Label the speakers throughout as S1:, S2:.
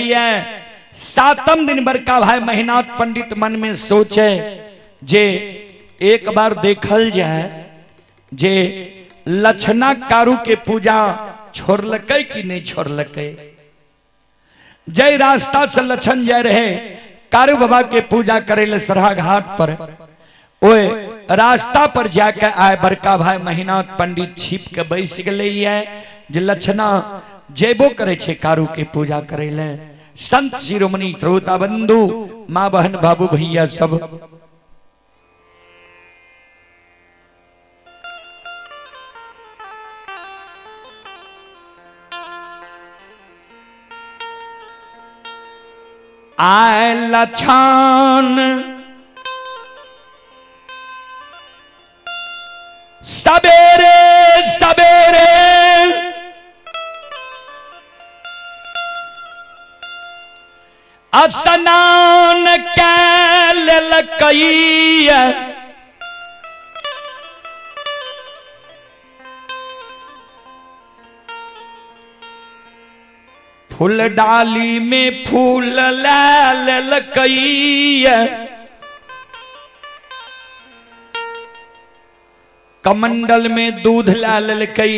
S1: रहलैए। 7म दिन बड़का भाई महिनाथ पंडित मन में सोचे जे एक बार देखल जाए जे लछना कारू के पूजा छोड़लकै कि नहीं छोड़लकै। जय रास्ता से लछन जाय रहे कारू बाबा के पूजा करे ले सरहा घाट पर, ओए रास्ता पर जाके आए बड़का भाई महिनाथ पंडित छिप के बैस गेलै जे लछना जेबो करे छे कारू के पूजा करे ले। संत शिरोमणि श्रोता बंधु माँ बहन बाबू भैया सब आय लछन सवेरे सवेरे स्नान कै लेलकै, फूल डाली में फूल लै लेलकै, कमंडल में दूध लै लेलकै,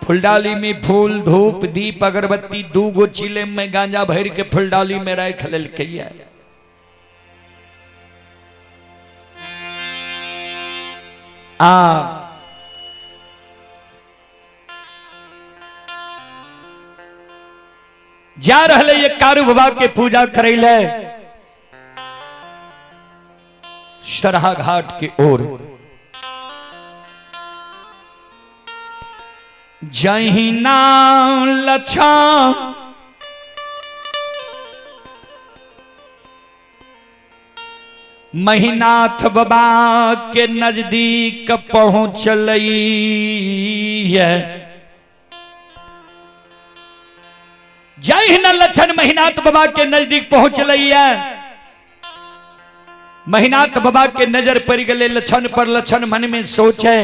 S1: फुलडाली में फूल धूप दीप अगरबत्ती दू गो चिले में गांजा भर के फुलडाली में राख लेलकै। आ जा रहले ये कारू बाबा के पूजा करे ले सरहा घाट के ओर। जहिना लछा महिनाथ बाबा के नजदीक पहुंचल है, जहिना लक्षण महिनाथ बाबा के नजदीक पहुंचल है, महिनाथ बाबा के नजर पड़ गए लक्षण पर। लक्षण मन में सोचे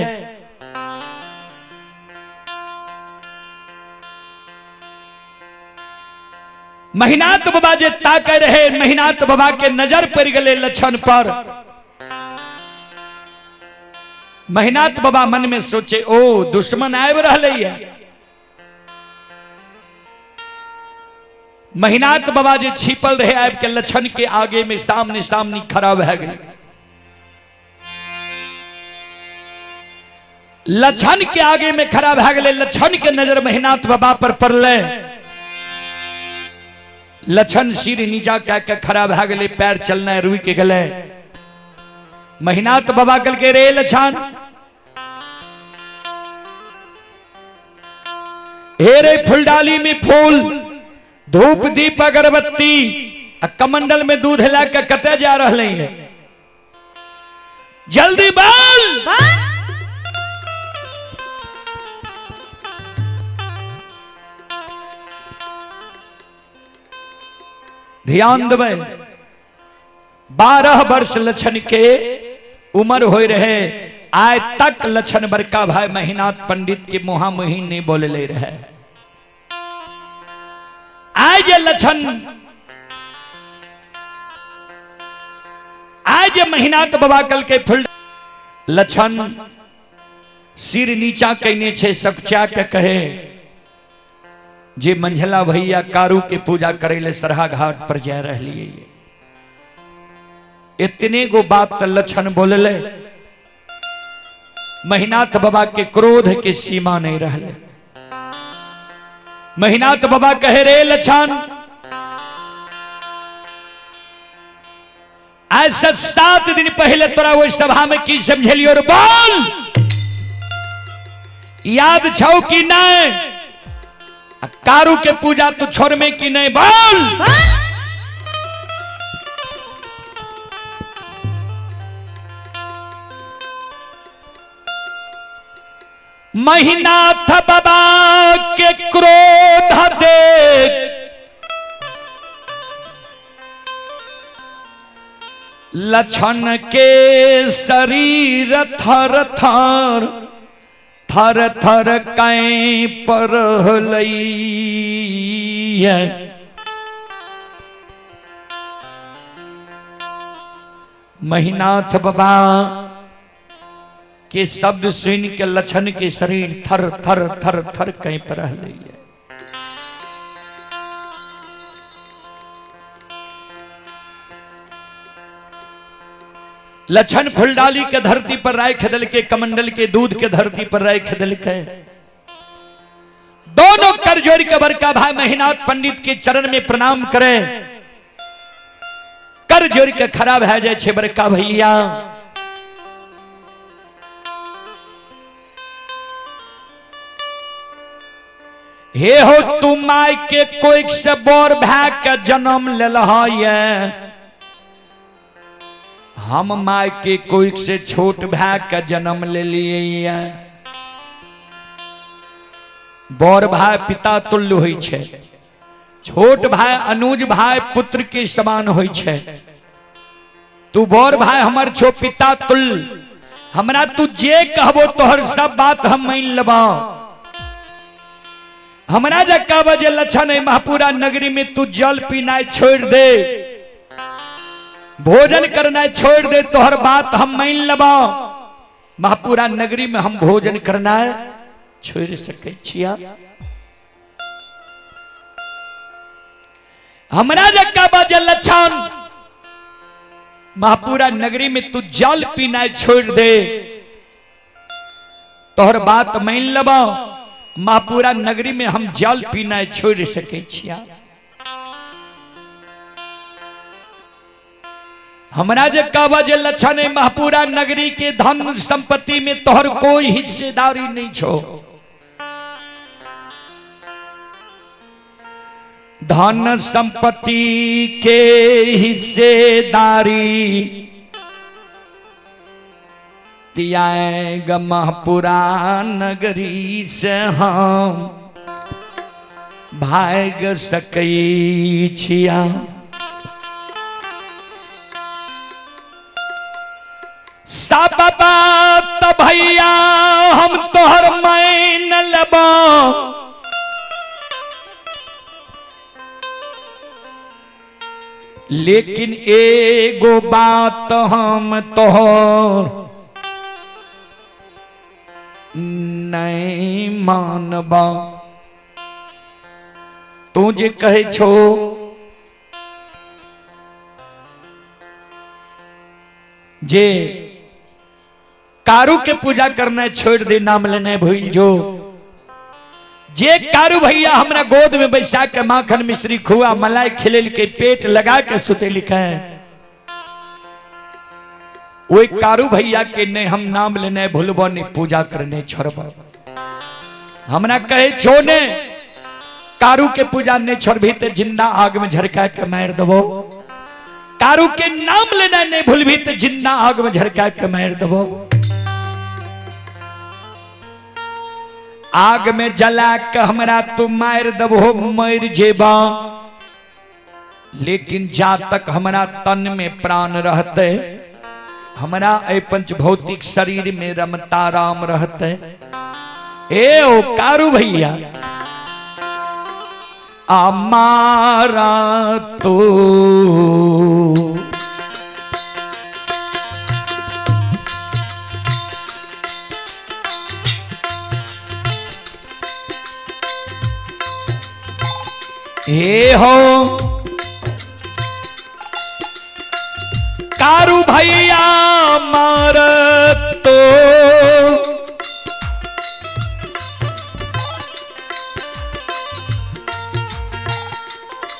S1: महिनाथ बाबा जे ताके रहे, महिनाथ बाबा के नजर पड़ गए लक्षण पर। महिनाथ बाबा मन में सोचे ओ दुश्मन आबि रहलै है। महिनाथ बाबा जे छिपल रहे आबि के लक्षण के आगे में सामने सामने खड़ा भए गेल। लक्षण के आगे में खड़ा भए गेलै, लक्षण के नजर महिनाथ बाबा पर पड़लै। लक्षण सिर नीचा कए के खड़ा भए गेलै, पैर चलनाइ रुकि गेलै। महिनाथ बाबा कहलकै रे लक्षण, हे रे फुलडाली में फूल धूप दीप अगरबत्ती आ कमंडल में दूध ला के कते जा रहले है, जल्दी बोल। ध्यान देबै, 12 वर्ष लक्षण के उम्र हो रहे, आय तक लक्षण बड़का भाई महिनाथ पंडित के मुहा मुही नहीं बोले ले रहे। आय जे लक्षण, आय जे महिनाथ बाबा कल के फुल लक्षण सिर नीचा कहने छे सकचा के कहे जे मंझला भैया कारू के पूजा करे ले सरहा घाट पर जा रही। इतने गो बात लक्षण बोलले, महिनाथ बाबा के क्रोध के सीमा नहीं रहले। महिनाथ बाबा कहे रे लक्षण, ऐसा 7 दिन पहले तोरा ओहि सभा में की समझलियो रे बोल, याद छौ कि नहीं? कारू के पूजा तू छोड़ में कि नहीं बोल? महिनाथ बाबा के क्रोध देख लक्षण के शरीर थर थर थर थर कैं परहलई ये। महिनाथ बाबा के शब्द सुन के लक्षण के शरीर थर थर थर थर कांपि रहलै ये। लक्षण फुलडाली के धरती पर राख दिलके, कमंडल के दूध के धरती पर राख दिलके। दोनों कर जोड़ के बड़का भाई महिनाथ पंडित के चरण में प्रणाम करे, कर जोड़ के खड़ा भए जाए छे बड़का भैया। हे हो तू my के कोइक से बोर भए के जन्म लेलह ये, हम my के कोइक से छोट भए के जन्म लेलिए ये। बड़ भाई पिता तुल्य होइ छे, छोट भाई अनुज भाई पुत्र के समान होइ छे। तू बड़ भाई हमर छो पिता तुल्य, हमरा तू जे कहबो तोहर सब बात हम मान लेबो। हमरा जे कहबो जे लक्षण है महपुरा नगरी में तू जल पीनाइ छोड़ दे, भोजन करना छोड़ दे, तोहर बात हम मान लेबो। महपुरा नगरी में हम भोजन करना छोड़ सकै छिया। हमरा जे कहबो जे लक्षण महपुरा नगरी में तू जल पीना छोड़ दे, तोहर बात मान लेबो। महपुरा नगरी में हम जल पीना छोड़ सकै छिया। हमरा जे कहबो जे लक्षण है महपुरा नगरी के धन संपत्ति में तोहर कोई हिस्सेदारी नहीं छो। धन संपत्ति के हिस्सेदारी त्याग महपुरा नगरी से हम भाग सकै छिया। सब बात भैया हम तोहर मान लेबो, लेकिन एगो बात हम तोहर नहीं मानबा। तू जे कहे छो जे कारू के पूजा करना छोड़ दे, नाम लेने भूल जो। जे कारू भैया हमरा गोद में बैसा के माखन मिश्री खुआ मलाई खिलेल के पेट लगा के सुते लिखे, वही कारू भैया के नहीं हम नाम लेने भूलबो, नहीं पूजा करने छोड़बो। हमरा कहे छो ने कारू के पूजा नहीं छोड़बी तो जिंदा आग में झरका के मार देबो। कारू के नाम लेना नहीं भूलबी तो जिंदा आग में झरका के मार देबो। आग में जला के हमरा तू मार देबो, मर जेबा, लेकिन जा तक हमरा तन में प्राण रहते, हमरा ए पंच भौतिक शरीर में रमता राम रहते। ए ओ कारू भैया अमारा तो हे हो कारू भैया मार तो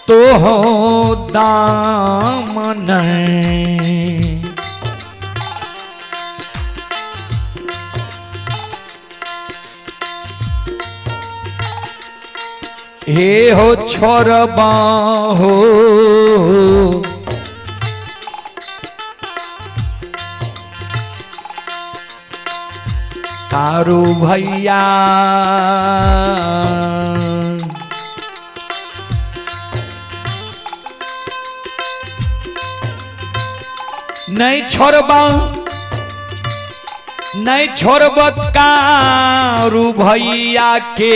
S1: तो हो दामन हे हो छोरबा हो कारू भैया नहीं छोड़बा, नहीं छोड़ब कारू भैया के।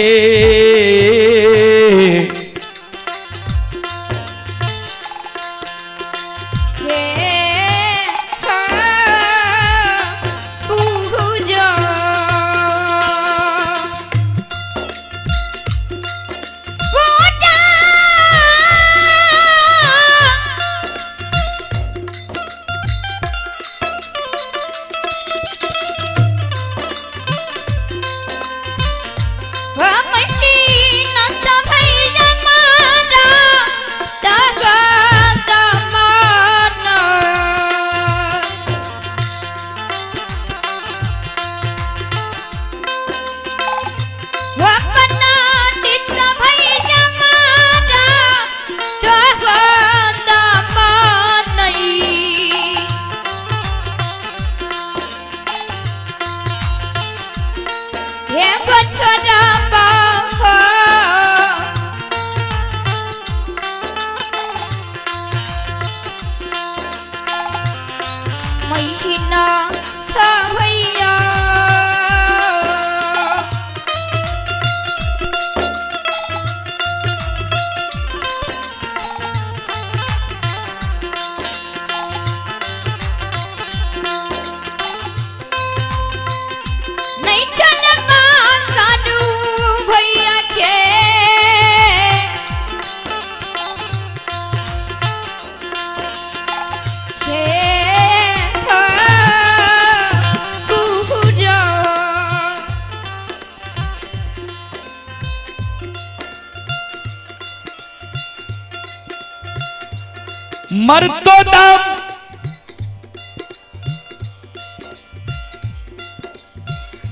S1: मरतो दम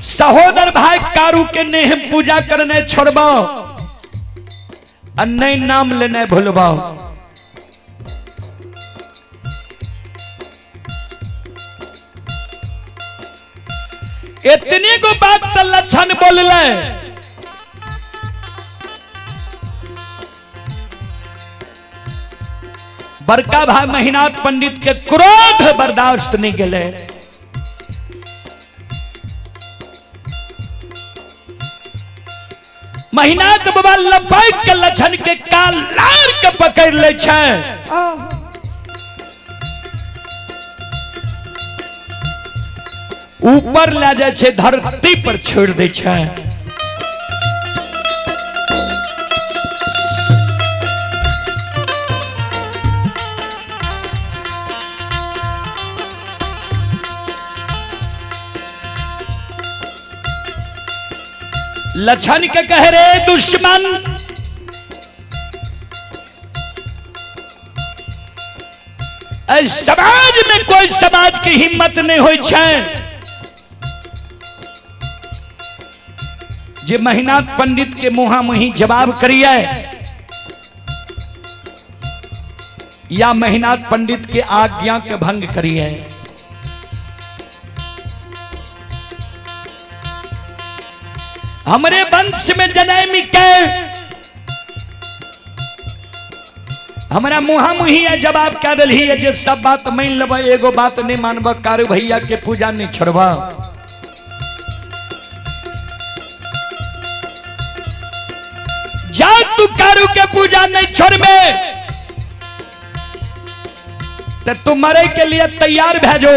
S1: सहोदर भाई कारू के नेह पूजा करने छोड़बाओ आ नहीं नाम लेने भूलबाओ। इतनी गो बात तो लक्षण बोलले। बड़का भाई महिनाथ पंडित के क्रोध बर्दाश्त नहीं गेले। महिनाथ बाबा लपक के लक्षण के काल लार के पकड़ ले छै। ऊपर ले जाय छै, धरती पर छोड़ दै छै। लक्षण के कह रे दुश्मन, समाज में कोई समाज की हिम्मत नहीं होई छै जे महिनाथ पंडित के मुहा मुही जवाब करिए या महिनाथ पंडित के आज्ञा के भंग करिए। हमरे वंश में जनम के हमरा मुहा मुही जवाब क्या दिलही है जे सब बात मान लेब, एगो बात नहीं मानब, कारू भैया के पूजा नहीं छोड़ब। जा तू कारू के पूजा नहीं छोड़बे तो तू मरे के लिए तैयार भेजो।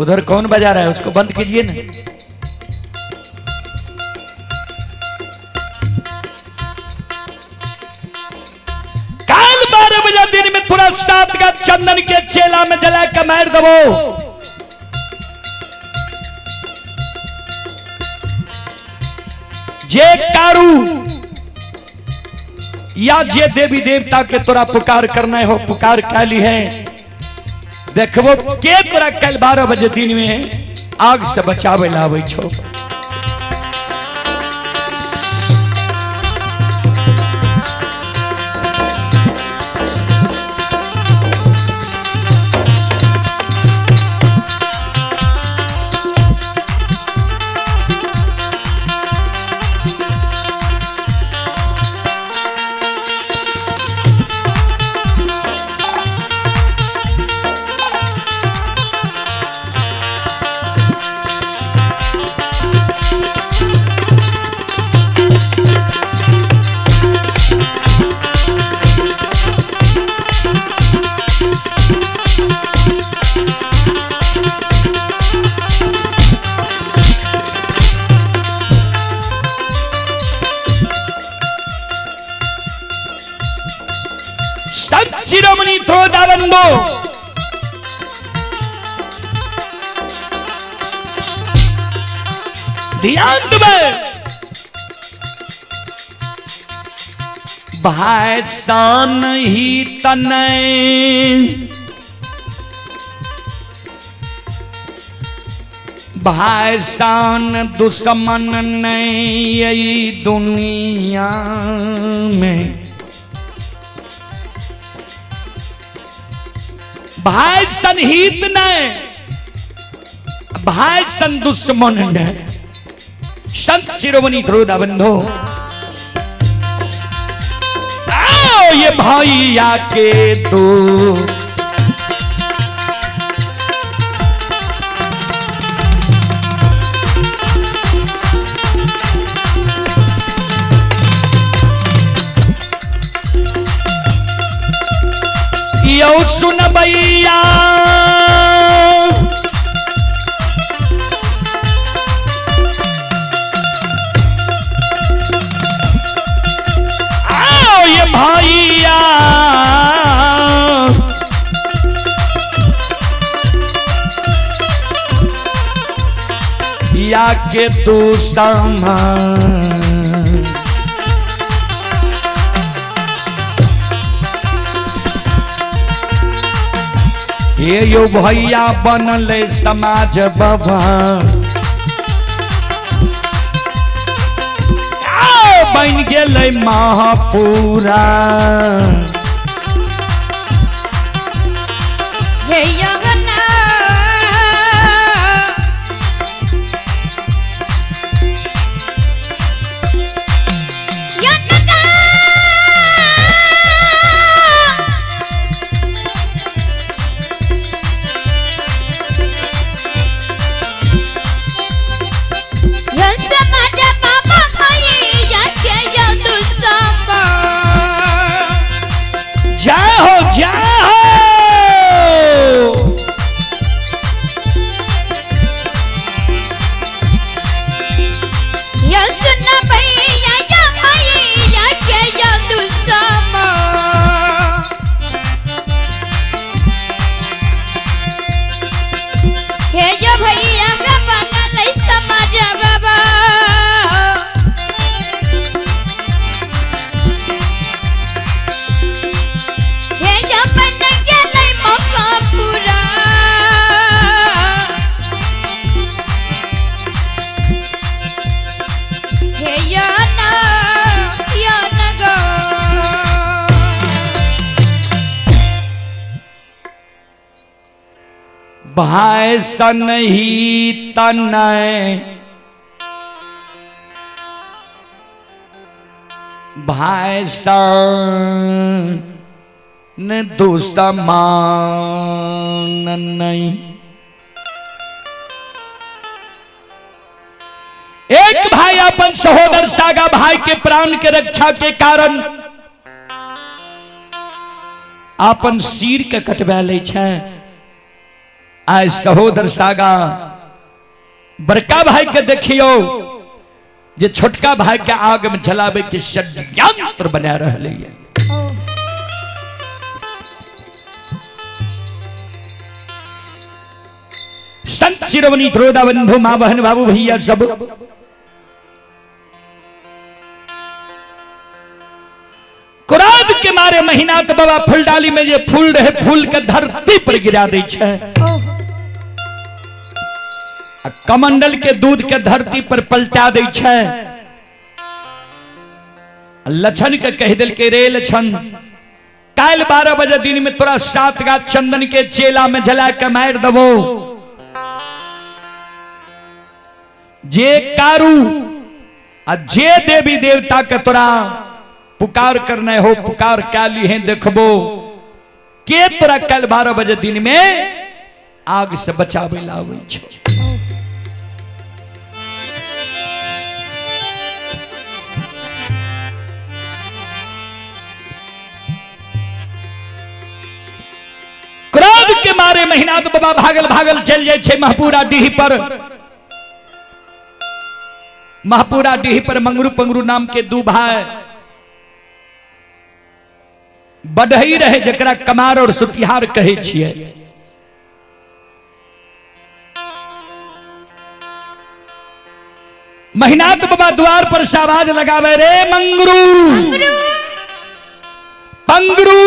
S1: उधर कौन बजा रहा है उसको बंद कीजिए ना। काल 12 बजे दिन में पूरा सात का चंदन के चेला में जला के मार दबो। जे कारू या जे देवी देवता के तोरा पुकार करना हो पुकार कैली है, देखबो के तोरा कल 12 बजे दिन में आग से बचावे लावे छो। शिरोमणि थोदाबंदो ध्यान दे भाई सान ही तनय भाई सान दुश्मन नहीं दुनिया में, भाई सन हित नहीं भाई सन दुश्मन नहीं। संत शिरोमणि ध्रुवबंधो आओ ये भैया के तू यो सुन भैया आओ ये भैया या के तू समा हे यो भैया बनल समाज बाबा, बन गेलै महापुरा।
S2: हे यवना यनका समाज बाबा भैया के यदु सब।
S1: जय हो जय हो।
S2: यसुन भैया या भैया के यदु सब। हे जो भैया का बनल समाज बाबा, हे जो बन गेलै मौका पूरा। हे यो न यो न गो।
S1: भाई सन ही तनय भाई सन दुसमान नहीं। एक भाई अपन सहोदर सागा भाई के प्राण के रक्षा के कारण अपन सिर के कटवा लै छै। आइ सहोदर सागा बड़का भाई के देखियो जे छोटका भाई के आग में जलावे के षड्यंत्र बना रहले है। संत शिरोमणि त्रोदा बंधु माँ बहन बाबू भैया सब क्रोध के मारे महीनाथ बाबा फूलडाली में जे फूल रहे फूल के धरती पर गिरा दै छै, आ कमंडल के दूध के धरती पर पलटा दै छै। लछन के कह दिल के रे लछन, काल 12 बजे दिन में तोरा 7 गाछ चंदन के चेला में जला के मार दबो। जे कारू आ जे देवी देवता के तोरा पुकार करने हो पुकार क्या ली है देखबो के तोरा कल 12 बजे दिन में आग से बचावे लावे छो। क्रोध के मारे महीनाथ बाबा भागल भागल चल जाए छे महपुरा डीह पर। महपुरा डीह पर मंगरू पंगरू नाम के दू भाई बढ़ई रहे, जकरा कमार और सुतिहार कहे छिए। महीनाथ बाबा द्वार पर से आवाज लगावे रे मंगरू पंगरू,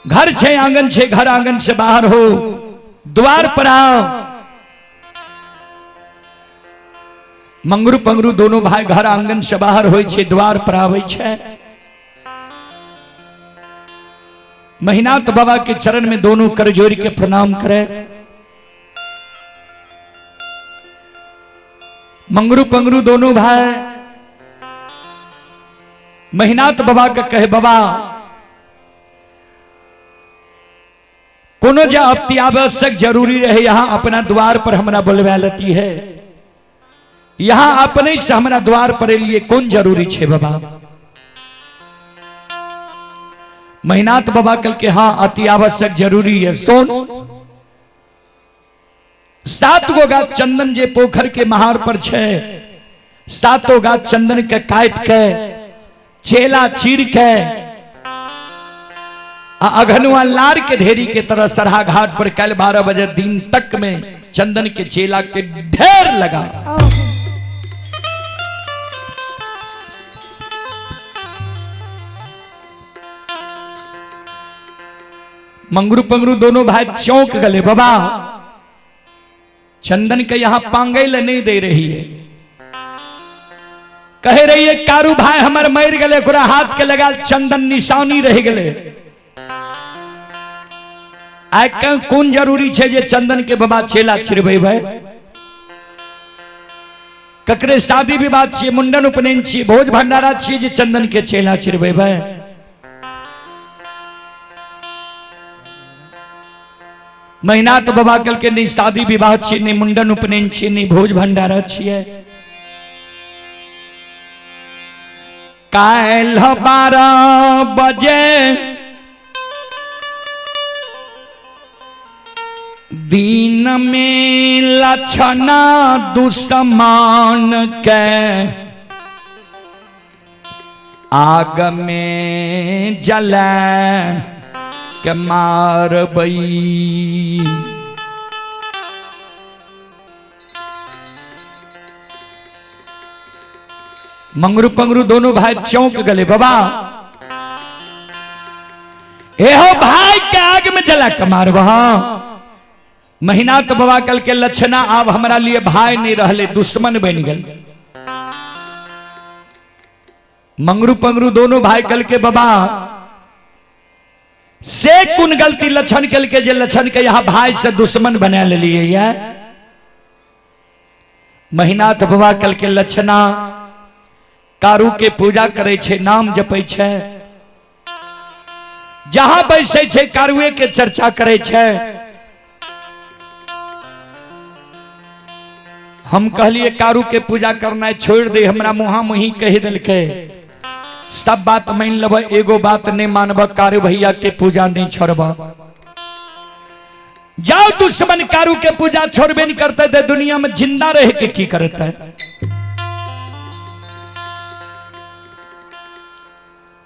S1: घर छे आंगन छे, घर आंगन से बाहर हो द्वार पर आओ। मंगरू पंगरू दोनों भाई घर आंगन से बाहर होय छे, द्वार पर आवे छे। महीनाथ बाबा के चरण में दोनों कर जोड़ के प्रणाम करे। मंगरू पंगरू दोनों भाई महीनाथ बाबा के कहे, बाबा कोनो जे अति आवश्यक जरूरी रहे यहां अपना द्वार पर हमरा बोलवा लेती है, यहां अपने से हमरा द्वार पर लिए कौन जरूरी छे बाबा। महीनाथ बाबा कल के हाँ अति आवश्यक जरूरी है। सुन, 7 गो गाछ चंदन जे पोखर के महार पर छे, 7 गाछ चंदन के काट के चेला चीर के अघनुआ लार के ढेरी के तरह सरहा घाट पर कल 12 बजे दिन तक में चंदन के चेला के ढेर लगा। मंगरू पंगरू दोनों भाई चौंक गए, बाबा चंदन के यहां पांगे ले नहीं दे रही है, कह रही है कारू भाई हमर मर गए, ओकरा हाथ के लगा चंदन निशानी रह गए। आइ कोन जरूरी छे जे चंदन के बाबा चेला छिड़बे भाई? ककरे शादी विवाह छिए, मुंडन उपनयन छिए, भोज भंडारा छिए जे चंदन के चेला छिड़बे भाई? महीना तो बाबा कल के नहीं शादी विवाह छिए, नहीं मुंडन उपनयन छिए, नहीं भोज भंडारा छिए। काल्ह 12 बजे दिन में लक्षणा दुश्मन के आग में जला के मारबई। मंगरू पंगरू दोनों भाई चौंक गए, बाबा हे हो भाई के आग में जला के मारबह? महीना तो बाबा कल के लक्षणा आब हमरा लिए भाई नहीं रहले, दुश्मन बन गए। मंगरू पंगरू दोनों भाई कल के बाबा से कुन गलती लक्षण कल के जे लक्षण के यहाँ भाई से दुश्मन बना लिए ये? महीना तो बाबा कल के लक्षणा कारू के पूजा करे छे, नाम जपै छे, जहां बैसै छे कारुए के चर्चा करे छे। हम कहलिए कारू के पूजा करना छोड़ दे, हमरा मुहा मुही कह दिलकै सब बात मान लेब, एगो बात नहीं मानब, कारू भैया के पूजा नहीं छोड़ब। जाओ दुश्मन कारू के पूजा छोड़बे नहीं करते तो दुनिया में जिंदा रह के की करते?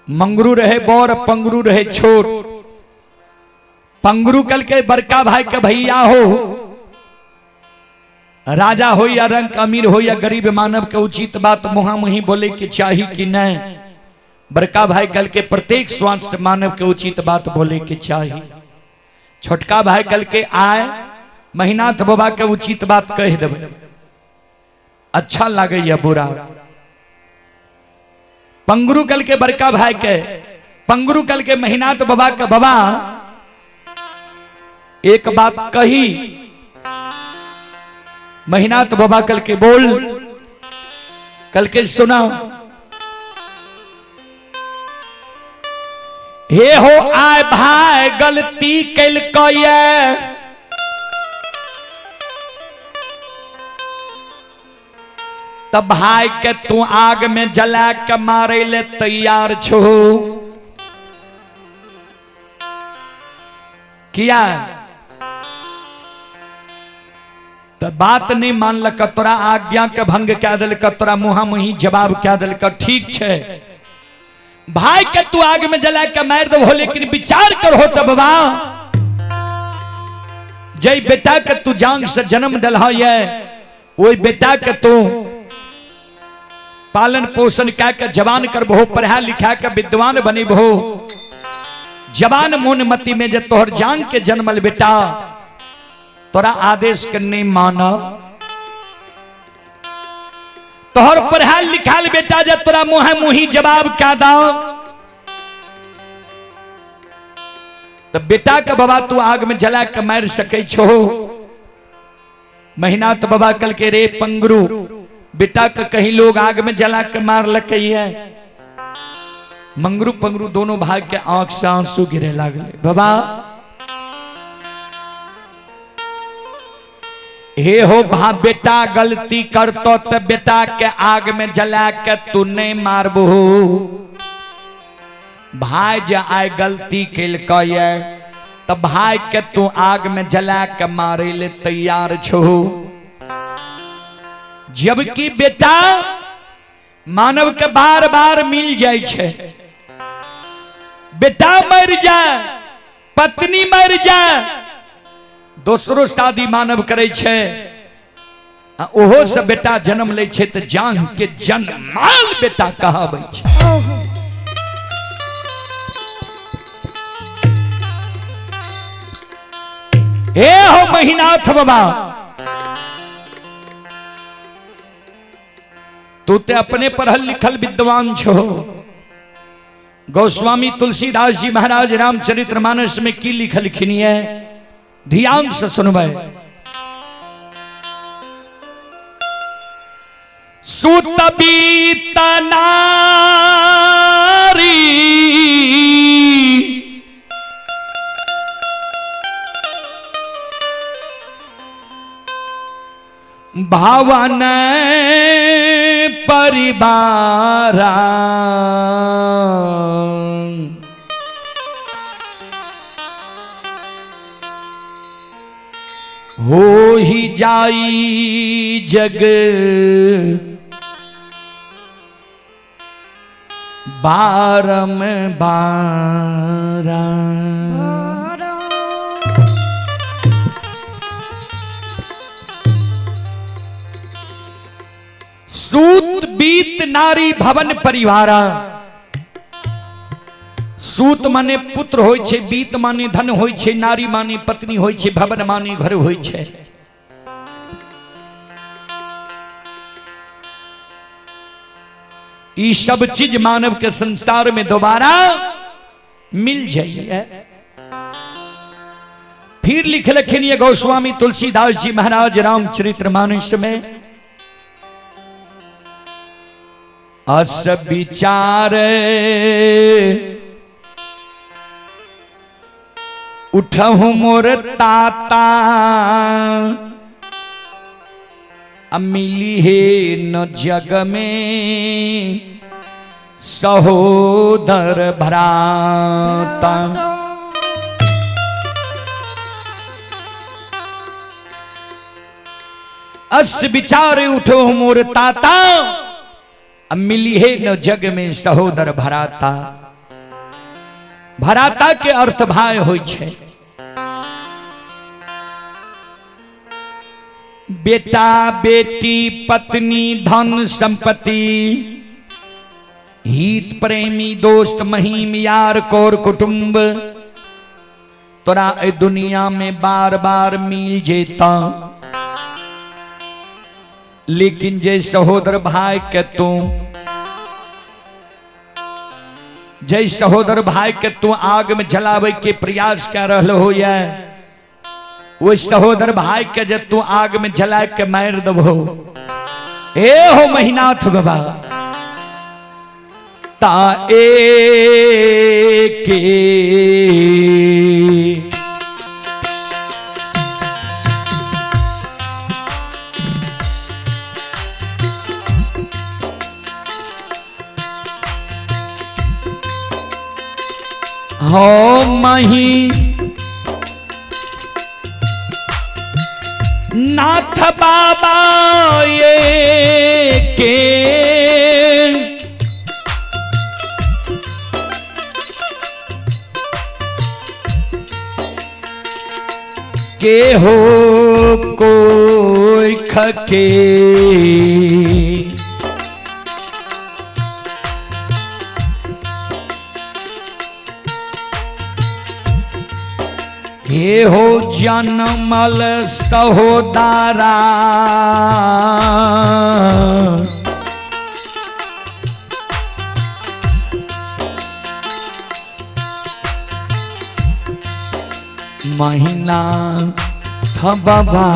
S1: मंगरू रहे बड़, पंगरू रहे छोट। पंगरू कल के बड़का भाई के भैया हो, राजा हो या रंग अमीर हो या गरीब, मानव के उचित बात मुहा मुही बोले के चाही कि नहीं? बड़का भाई कल के प्रत्येक श्वास मानव के उचित बात बोले के चाही। छोटका भाई कल के आए महीनाथ बाबा के उचित बात कह देवे, अच्छा लागे या बुरा। पंगरू कल के बड़का भाई के, पंगरू कल के महीनाथ बाबा के, बाबा एक बात कही। महीनाथ बाबा कल के बोल, कल के सुना, हे हो आय भाई गलती कैल तब भाई के तू आग में जला के मारे ले तैयार छो किया? तो बात नहीं मानलक, तोरा आज्ञा के भंग क्या दिलक, तोरा मुहा मुही जवाब क्या दिलक, ठीक छे भाई के तू आग में जला के मार दो, लेकिन विचार करो तब बाबा जय बेटा के तू जांग से जन्म दिल ये, वही बेटा के तू पालन पोषण कह के जवान करबहो, पढ़ा लिखा के विद्वान बनेबहो, जवान मोन मति में जे तोहर जान के जन्मल बेटा तोरा आदेश के नहीं माना, तोहर पढ़ा लिखाल बेटा जे तोरा मुँह मुही जवाब क्या दाओ, तो बेटा के बाबा तू आग में जला के मार सके छो। महीना तो बाबा कल के रे पंगरू बेटा के कहीं लोग आग में जला के मार लके है। मंगरू पंगरू दोनों भाई के आंख से आंसू गिरे लागले। बाबा हे हो भा बेटा गलती करतो तो बेटा के आग में जला के तू नहीं मारबो, भाई जे आय गलती केलकै तो भाई के तू आग में जला के मारे ले तैयार छो, जबकि बेटा मानव के बार बार मिल जाए छे। बेटा मर जाए, पत्नी मर जाए, दोसरो शादी मानव करे छे, ओहो से बेटा जन्म ले छे तो जान के जन्माल बेटा कहाबै छे। हे हो महिनाथ बाबा, तू ते अपने पढ़ल लिखल विद्वान छो। गोस्वामी तुलसीदास जी महाराज रामचरित्र मानस में की लिखलखिन है, ध्यान से सुनबै। सुत बीत नारी भावन परिवारा, हो ही जाई जग बारम बारा। सूत बीत नारी भवन परिवारा। सूत माने पुत्र होय छे, बीत माने धन होय छे, नारी माने पत्नी होय छे, भवन माने घर होय छे। ई सब चीज मानव के संसार में दोबारा मिल जाइए। फिर लिख लखिन ये गोस्वामी तुलसीदास जी महाराज रामचरित्र मानस में, अस विचार उठहु मोर ताता, मिली हे न जग में सहोदर भ्राता। अस विचार उठो मोर ताता, मिली है न जग में सहोदर भराता। भराता के अर्थ भाई होय छे। बेटा बेटी पत्नी धन संपत्ति हित प्रेमी दोस्त महीम यार कोर कुटुंब तोरा ए दुनिया में बार बार मिल जेता, लेकिन जे सहोदर भाई के तू, जे सहोदर भाई के तू आग में जलावे के प्रयास कर रहल हो, वो सहोदर भाई के जे तू आग में जला के मार दबो, ए हो महिनाथ बाबा ता ए के हो मही नाथ बाबा ये के हो कोई खके हे हो जनमल सहोदारा, महीना था बाबा।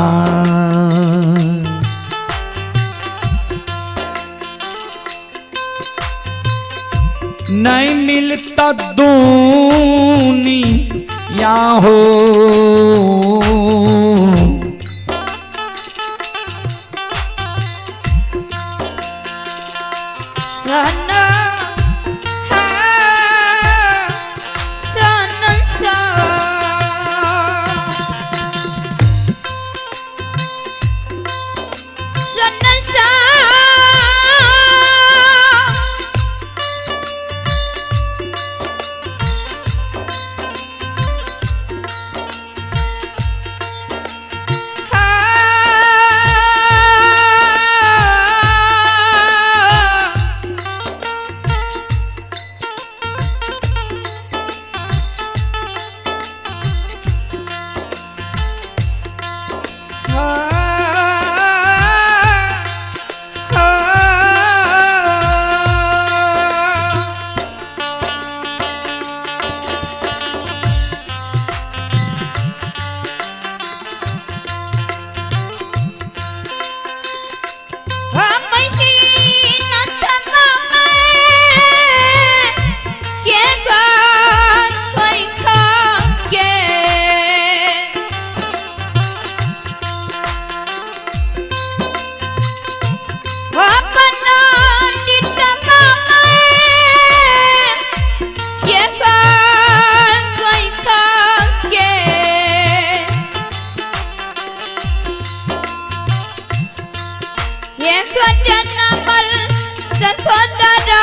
S1: नहीं मिलता दूनी या हो,
S2: सन हाँ सन सा सन सा हाँ। 15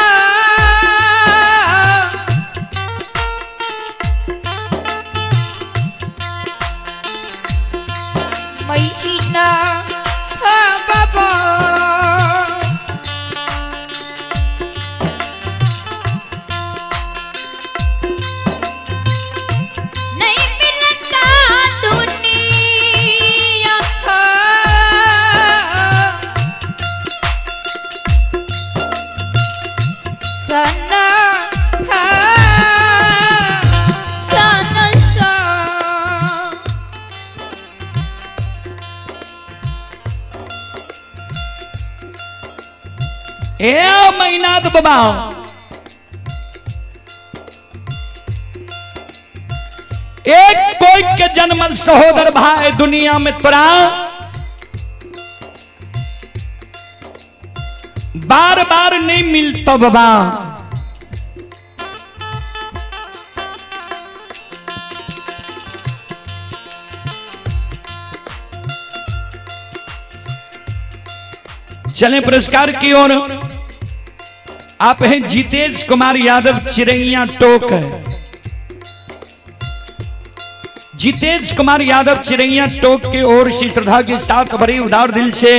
S2: महीना बाबा। नहीं मिलता दुनिया का सना सना सा।
S1: ए मैनाथ बाबा, एक कोई के जन्मल सहोदर भाई दुनिया में तोरा बार बार नहीं मिलता बाबा। चलें पुरस्कार की ओर। आप हैं जितेश कुमार यादव चिरैया टोक। जितेश कुमार यादव चिरैया टोक के ओर से श्रद्धा के साथ भरी उदार दिल से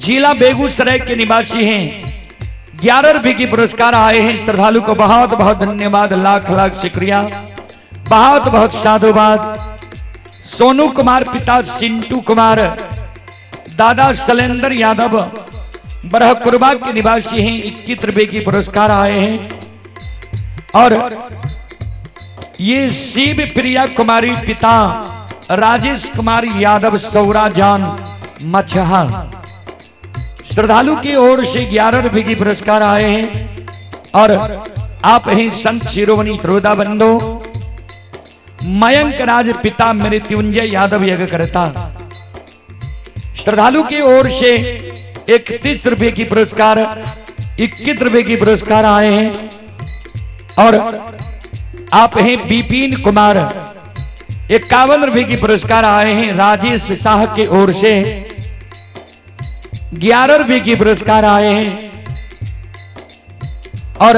S1: जिला बेगूसराय के निवासी हैं। 11 रुपए की पुरस्कार आए हैं। श्रद्धालु को बहुत बहुत धन्यवाद, लाख लाख शुक्रिया, बहुत बहुत साधुवाद। सोनू कुमार पिता सिंटू कुमार, दादा शैलेंद्र यादव बरहकुरबा के निवासी हैं। 21 रुपए की पुरस्कार आए हैं। और ये शिव प्रिया कुमारी पिता राजेश कुमार यादव सौराजान मछहा श्रद्धालु की ओर से 11 रुपए की पुरस्कार आए हैं। और आप हैं संत शिरोमणि श्रोता बंधु मयंक राज पिता मृत्युंजय यादव यज्ञकर्ता श्रद्धालु की ओर से 31 रुपए की पुरस्कार, 21 रुपए की पुरस्कार आए हैं। और आप हैं विपिन कुमार, 51 रुपए की पुरस्कार आए हैं। राजेश शाह की ओर से 11 रुपए की पुरस्कार आए हैं। और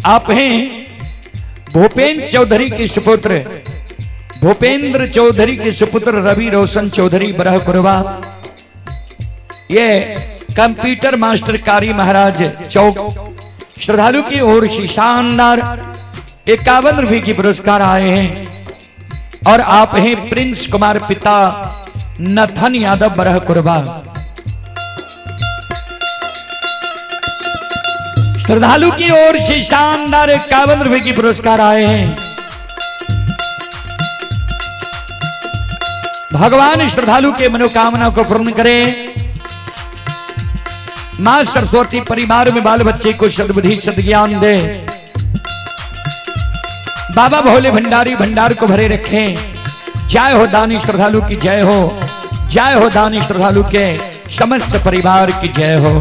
S1: आप हैं भूपेंद्र चौधरी के सुपुत्र, भूपेंद्र चौधरी के सुपुत्र रवि रोशन चौधरी बरहकुरवा, ये कंप्यूटर मास्टर कारी महाराज चौक श्रद्धालु की ओर से शानदार 51 रुपए की पुरस्कार आए हैं। और आप हैं प्रिंस कुमार पिता नथन यादव बरहकुरवा। श्रद्धालु की ओर से शानदार 51 रुपए की पुरस्कार आए हैं। भगवान श्रद्धालु के मनोकामना को पूर्ण करें। मां सरस्वती परिवार में बाल बच्चे को सद्बुद्धि सद्ज्ञान दे। बाबा भोले भंडारी भंडार को भरे रखें। जय हो दानी श्रद्धालु की जय हो, जय हो दानी श्रद्धालु के समस्त परिवार की जय हो।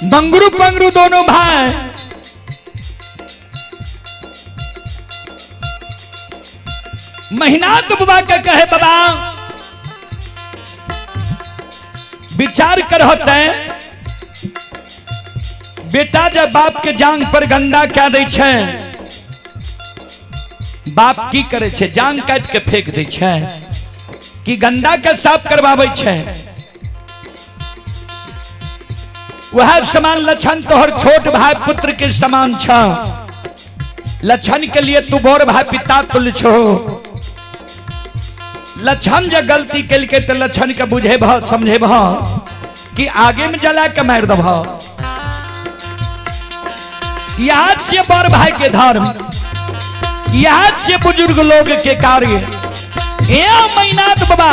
S1: मंगरू पंगरू दोनों भाई महिनाथ बाबा के कहे, बाबा विचार कर होते, बेटा जब बाप के जांग पर गंदा क्या दै छै, बाप की करे छै? जांग काट के फेंक दै छै कि गंदा के साफ करवाबै छै? वह समान लक्षण तोहर छोट भाई पुत्र के समान छ। लक्षण के लिए तू बड़ भाई पिता तुल्य छो। लक्षण जे गलती केलकै तो लक्षण के बुझे भ समझे भ कि आगे में जला के मार दब? यहाँ छियै बड़ भाई के धर्म, यहाँ छियै बुजुर्ग लोग के कार्य। ए मैनाथ बाबा,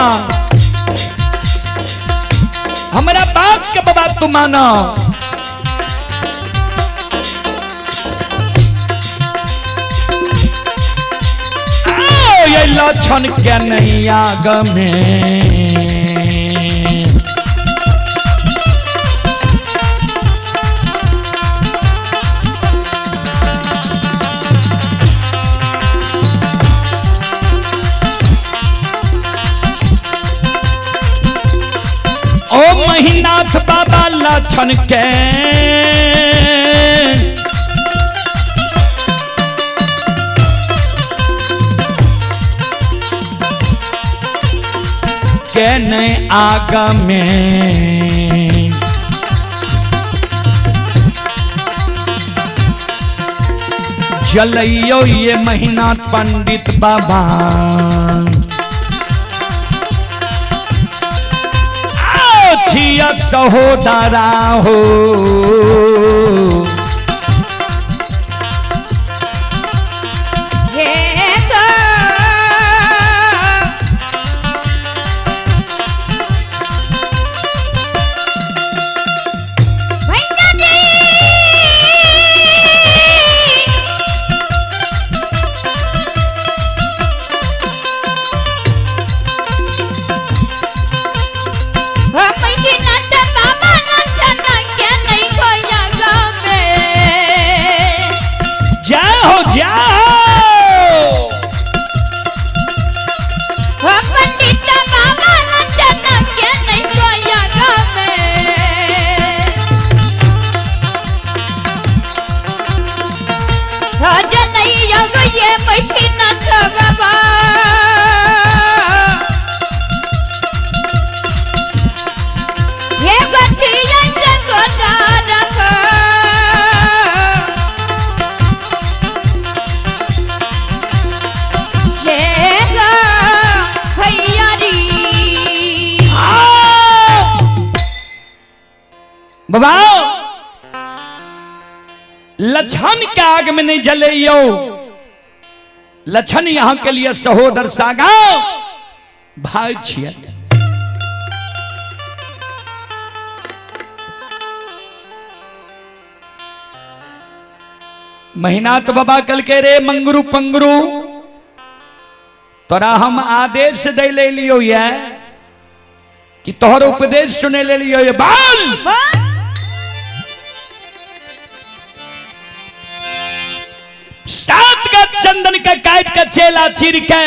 S1: हमरा बाप के बाबा तू माना। आओ, ये लक्षण के नहीं आग में ओ महिनाथ बाबा लक्षण के के नहीं आग में जलइयो ये महिनाथ पंडित बाबा। आओ छिया सहोदरा हो।
S2: हे गो भैया जी, मैनाथ बाबा लक्षण के नहीं खोया गमे।
S1: जय हो, जय हो।
S2: पंडित बाबा लक्षण के नहीं खोया गमे। जलैया ये मैनाथ बाबा, हे गठिया से गोदा रख। हे गो भैया री।
S1: आओ। बाबा लक्षण के आग में नहीं जले यो। लक्षण यहां के लिए सहोदर सागा भाई छिया। महिनाथ बाबा कल के रे मंगरू पंगरू, तोरा हम आदेश दे ले लियो ये कि तोहर उपदेश सुने ले लियो ये बाल सात का चंदन के काट के चेला चीर के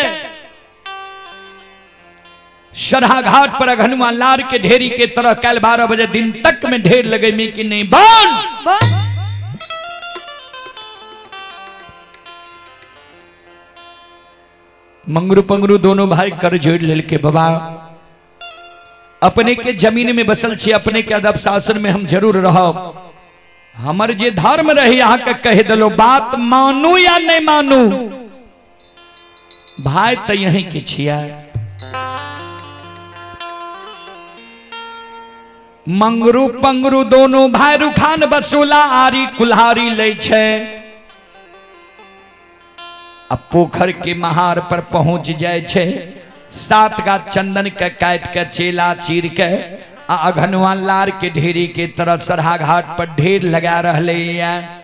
S1: सरहा घाट पर अघनुआ लार के ढेरी के तरह कल 12 बजे दिन तक में ढेर लगे में कि नहीं बाल? मंगरू पंगरू दोनों भाई कर जोड़ लेल के, बाबा अपने के जमीन में बसल छी, अपने के अदब शासन में हम जरूर रहो। हमर जे धर्म रही यहाँ के कह दलो, बात मानू या नहीं मानू, भाई तो यहीं के छिया। मंगरू पंगरू दोनों भाई रुखान बसूला आरी कुल्हारी लै छै, अब पोखर के महार पर पहुंच जाए छे। सात गा चंदन के काट के चेला चीर के आ अघनुआ लार के ढेरी के तरह सरहा घाट पर ढेर लगा रहले हैं।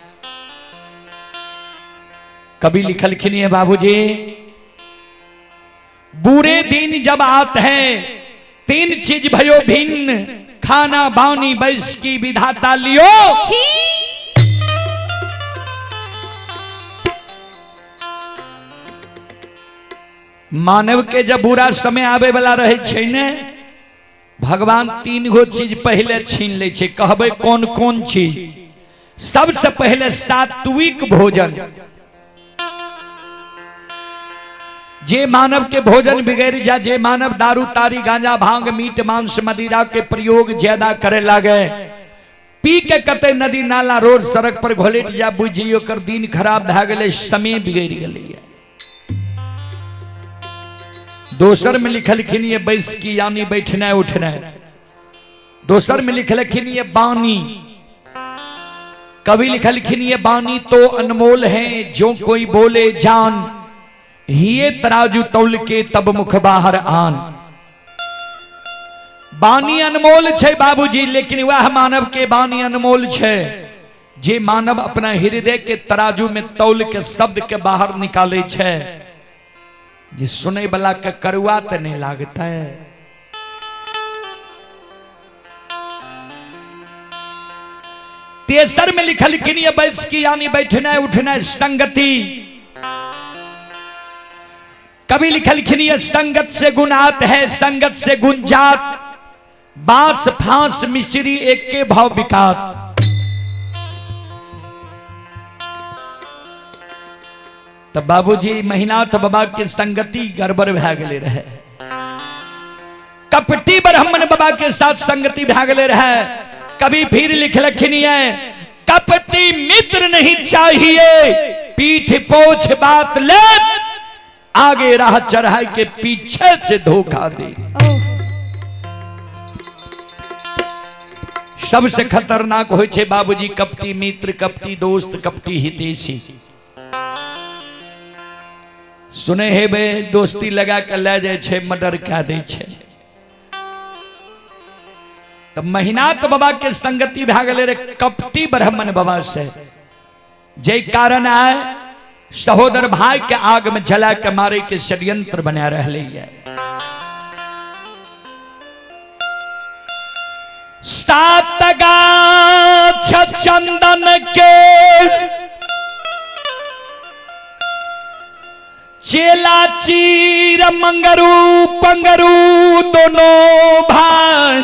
S1: कभी लिखलखिन है बाबूजी, बुरे दिन जब आते हैं तीन चीज भयो भिन्न, खाना बानी बैस की विधाता लियो। मानव के जब बुरा समय आवे वाला रहे छै ने, भगवान 3 गो चीज पहले छीन ले छै। कहबै कौन कौन चीज? सबसे पहले सात्विक भोजन। जे मानव के भोजन बिगड़ जा, जे मानव दारू तारी गांजा भांग मीट मांस मदिरा के प्रयोग ज्यादा करे लागे, पी के कते नदी नाला रोड सड़क पर घोलेट जा, बुझियो कर दिन खराब भए गेलै, समय बिगड़ गेलै। दोसर में लिखलखिन ये बैसकी यानी बैठना उठना। दोसर में लिखलखिन ये बानी। कवि लिखलखिन ये बानी तो अनमोल है, जो कोई बोले जान, ये तराजू तौल के तब मुख बाहर आन। बानी अनमोल छै बाबूजी, लेकिन वह मानव के बानी अनमोल छै जे मानव अपना हृदय के तराजू में तौल के शब्द के बाहर निकाले छै, जे सुने वाला के करुआ तो नहीं लागता है। तेसर में लिखलखिन ये बैसकी यानी बैठना उठना संगति। कवि लिखलखिन ये संगत से गुणात है, संगत से गुंजात, बांस फांस मिश्री एक के भाव बिकात। तब बाबूजी महिनाथ बाबा के संगति गड़बड़ भए गेले रहे। कपटी ब्राह्मण बाबा के साथ संगति भए गेले रहे। कभी फिर लिखलखिन ये कपटी मित्र नहीं चाहिए, पीठ पोछ बात ले, आगे राह चढ़ाई के पीछे से धोखा दे। सबसे खतरनाक होइ छै बाबूजी कपटी मित्र, कपटी दोस्त, कपटी हितैषी। सुने हेबे दोस्ती लगा के ले जाय छै, मर्डर कए दै छै। तऽ महिनाथ बाबा के संगति भए गेलै रे कपटी ब्राह्मण बाबा से, जे कारण आय सहोदर भाई के आग में जला के मारे के षड्यंत्र बना रहले है। 7 गाछ चंदन के चेला चीर मंगरू पंगरू दोनों भाई,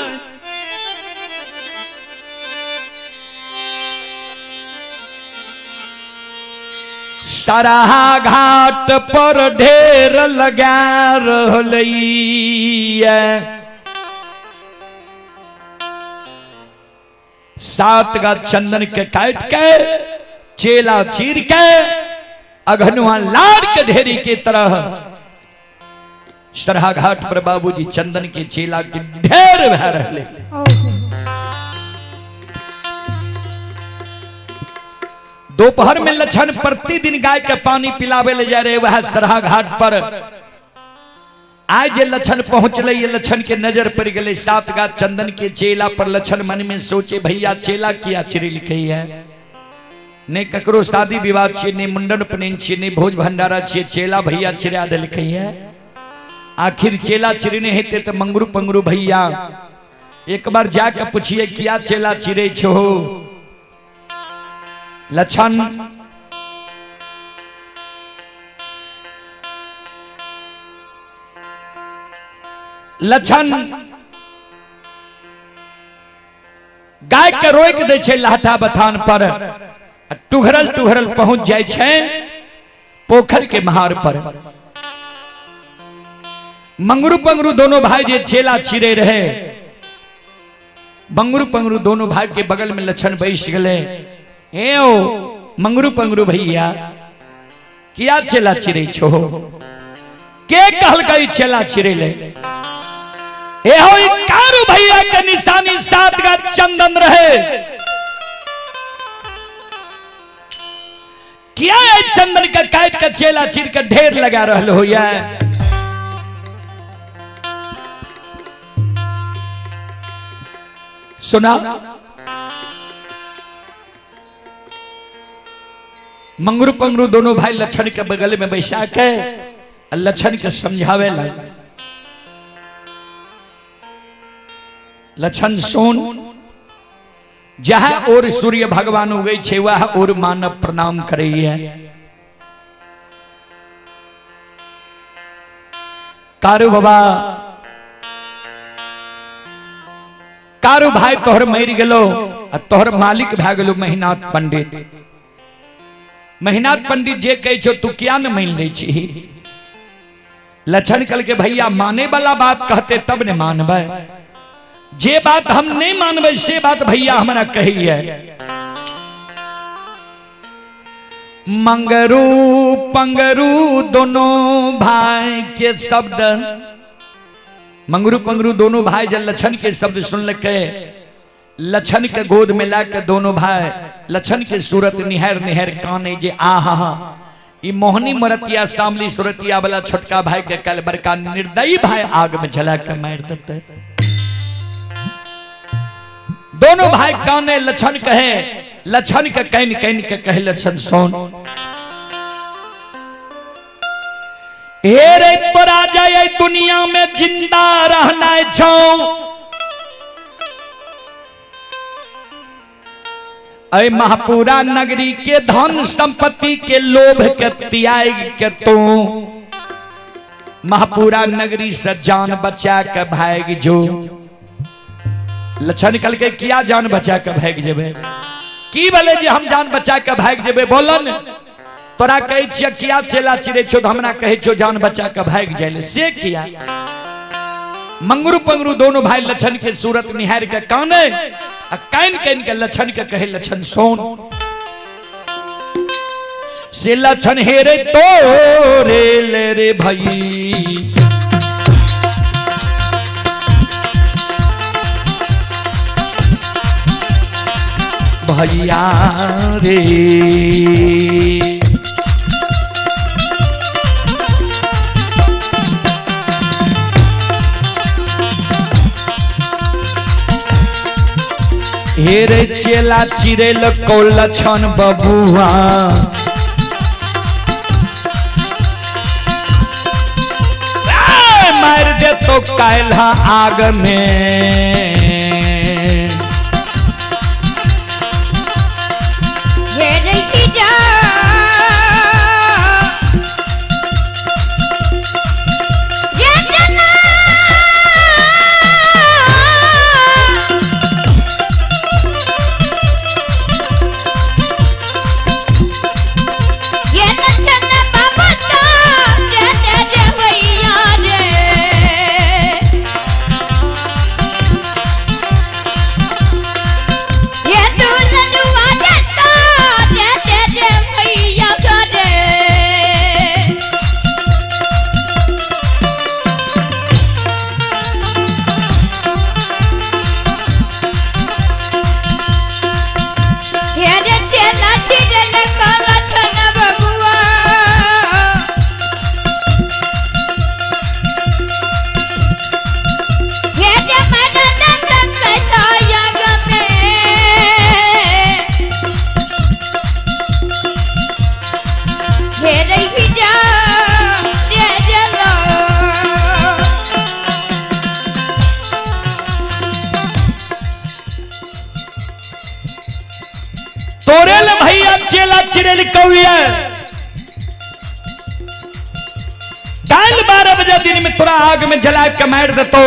S1: सराहा घाट पर ढेर लगा रहलैया। 7 गाछ चंदन के काट के चेला चीर के अघनुआ लाड़ के ढेरी के तरह सरहा घाट पर बाबूजी चंदन के चेला के ढेर भए रहले। दोपहर में लक्षण प्रतिदिन गाय के पानी पिलावे ले जा रहे वह सरहा घाट पर। आज जे लक्षण पहुंचले, ये लक्षण के नजर पड़ गए 7 गाछ चंदन के चेला पर। लक्षण मन में सोचे भैया चेला किया चिरलकै है, नहीं ककरो शादी विवाह छियै, नहीं मुंडन उपनयन छियै, नहीं भोज भंडारा छियै, चेला भैया चिरा देलकै है। आखिर चेला चिरने हेतै तऽ मंगरू पंगरू भैया एक बार जाके पूछिए किया चेला चिरै छो। लक्षण लक्षण गाय के रोक दै छै लाठा बथान पर, टुघरल टुघरल पहुंच जाय छै पोखर के महार पर। मंगरू पंगरू दोनों भाई जे चेला चिरे रहे, मंगरू पंगरू दोनों भाई के बगल में लक्षण बैस गए। ए ओ मंगरू पंगरू भैया किया चेला चिरे छो, के कहलकै चेला चिरे ले? ए हो ई कारू भैया के निशानी 7 गाछ चंदन रहे, किया ए चंदन के काट के चेला चिर के ढेर लगा रहल होया? सुना मंगरू पंगरू दोनों भाई लक्षण के बगल में बैसा के लक्षण के समझावे लग। लक्षण सुन, जहाँ और सूर्य भगवान उगै छै वह और मानव प्रणाम करैया। कारू बाबा, कारू भाई तोहर मरि गेलो आ तोहर मालिक भए गेलो महिनाथ पंडित। महिनाथ पंडित जे कहै छौ तू किया न मानि लै छी? लक्षण कहलकै भैया माने वाला बात कहते तब ने मानबै, जे बात हम नहीं मानबै से बात भैया हमरा कहैया। मंगरू पंगरू दोनों भाई के शब्द, मंगरू पंगरू दोनों भाई जब लक्षण के शब्द सुनलकै, लक्षण के गोद में ला के दोनों भाई लक्षण के सूरत निहार निहार काने जे आहा ई मोहनी मरतिया सामली सूरतिया वाला छोटका भाई के कल बड़का निर्दयी भाई आग में जला के मार देते। दोनों भाई काने लक्षण कहे, लक्षण के can can के कहे लक्षण सोन हे रे तोरा जाय दुनिया में जिंदा रहना छौ, अय महापुरा नगरी के धन संपत्ति के लोभ के त्याग के तू महापुरा नगरी से जान बचा के भाग जो। लक्षण कल के किया जान बचा के भाग जेबे? की बोले जे हम जान बचा के भाग जेबे? बोलन तोरा कहै छियै किया चेला चिड़ै छौ, हमरा कहै छौ जान बचा के भाग जाय से किया? मंगरू पंगरू दोनों भाई लक्षण के सूरत निहार के काने आ कान कान के लक्षण के कहे लक्षण सोन से लक्षण हेरे तोरे ले रे भाई। भैया रे हेरे चेला चिरेल को लक्षण बबुआ, मार दे तो काल्हा आग में। तोरेल भैया चेला चिड़ेल कौया काल 12 बजे दिन में तोरा आग में जला के मार देतो,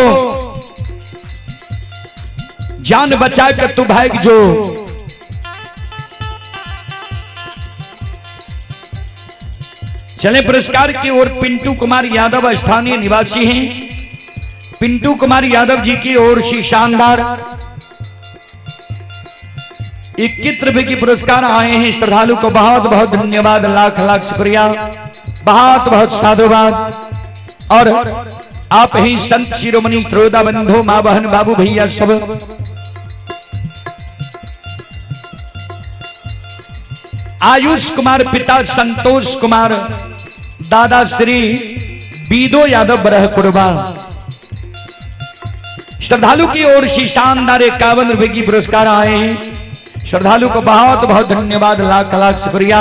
S1: जान बचा के तू भाग जो। चले पुरस्कार की ओर पिंटू कुमार यादव स्थानीय निवासी हैं। पिंटू कुमार यादव जी की ओर से शानदार 21 रुपए की पुरस्कार आए हैं। श्रद्धालु को बहुत बहुत धन्यवाद, लाख लाख शुक्रिया, बहुत बहुत साधुवाद। और आप ही संत शिरोमणि त्रोदा बंधु माँ बहन बाबू भैया सब आयुष कुमार पिता संतोष कुमार दादा श्री बीदो यादव बरह कुरबा श्रद्धालु की ओर से शानदार 51 रुपए की पुरस्कार आए हैं। श्रद्धालु को बहुत बहुत धन्यवाद, लाख लाख शुक्रिया,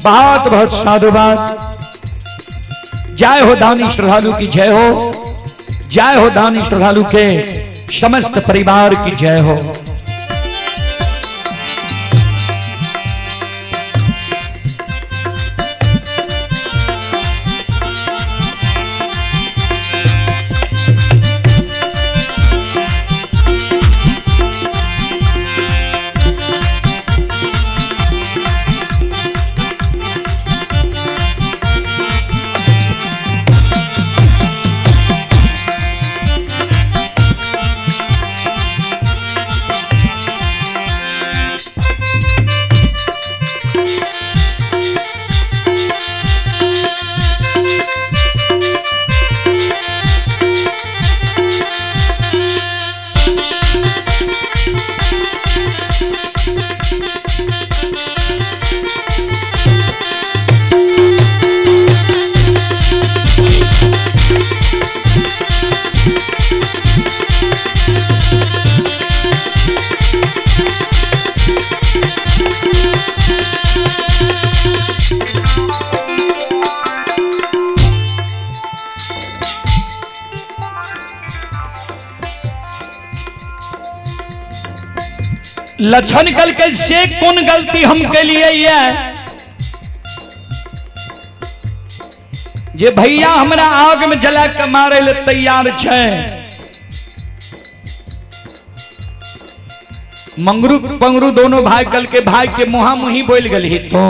S1: बहुत बहुत साधुवाद। जय हो दानी श्रद्धालु की जय हो, जय हो दानी श्रद्धालु के। समस्त परिवार की जय हो। लक्षण कल के से कौन गलती हम के लिए ये जे भैया हमरा आग में जला के मारे ले तैयार छै। मंगरू पंगरू दोनों भाई कल के भाई के मुहा मुही बोल गली तो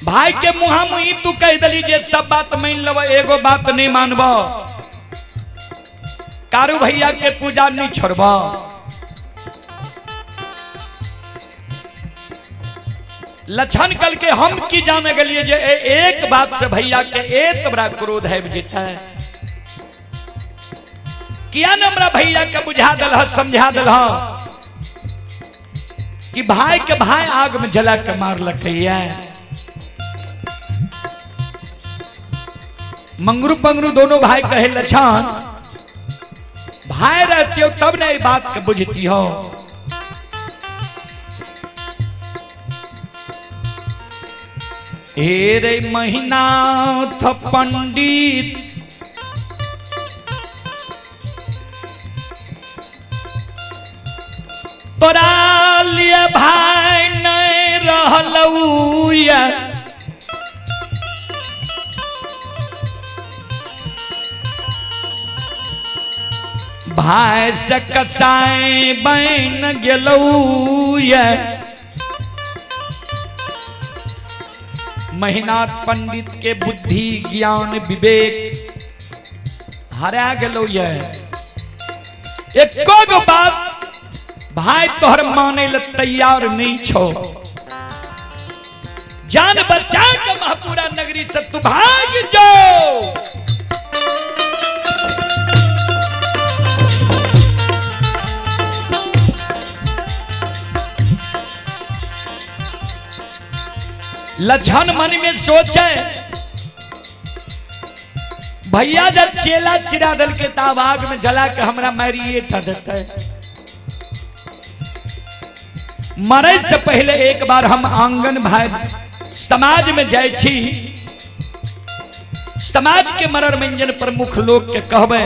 S1: भाई के मुहा मुही तू कह दली जे सब बात मान लब, एगो बात नहीं मानब, कारू भैया के पूजा नहीं छोड़ब। लक्षण कल के हम की जाने के लिए जे एक बात से भैया के एक बड़ा क्रोध है जीता है, किया न हमरा भैया के बुझा दल समझा दल कि भाई के भाई आग में जला के मार लकैया। मंगरू पंगरू दोनों भाई कहे लक्षण भाई रहती हो तब ना ये बात के बुझती हो। हे रे महिनाथ पंडित तोरा लिए भाई नहीं रहलऊ, भाई से कसाई बन गेलऊ। महिनाथ पंडित के बुद्धि ज्ञान विवेक हरा गेलौ। एको गो बात भाई तोहर माने ले तैयार नहीं छो, जान बचा के महापुरा नगरी से तू भाग जाओ। लक्षण मन में सोचे भैया जब चेला चिरा दल के ताब आग में जला के हमरा मारिए देते। मरे से पहले एक बार हम आंगन भाई समाज में जाय छी, समाज के मरर मंजन प्रमुख लोग के कहबे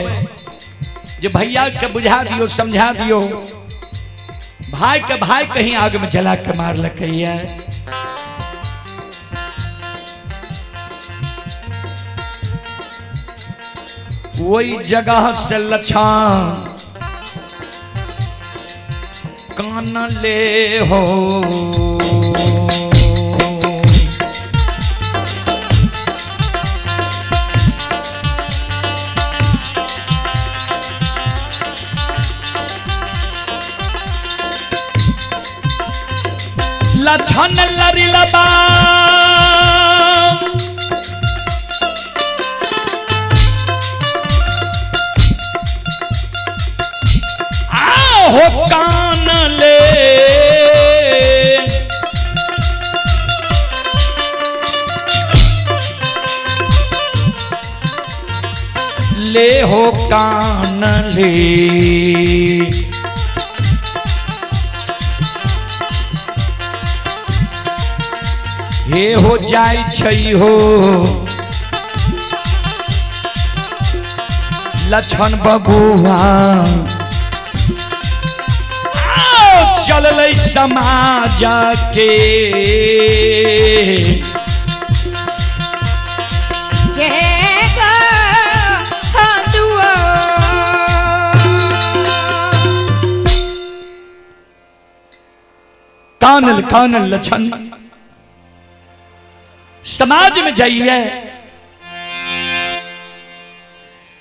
S1: जे भैया के बुझा दियो समझा दियो, भाई के भाई कहीं आग में जला के मार लकैया। वही जगह से लक्षण कान ले हो, लक्षण लरी लबा हो कान ले, ले हो कान ले, हे हो जाय छै हो लक्षण बबुआ आओ चललै समाज के
S2: के गो दुआ
S1: कानल कानल लक्षण समाज में जाइए,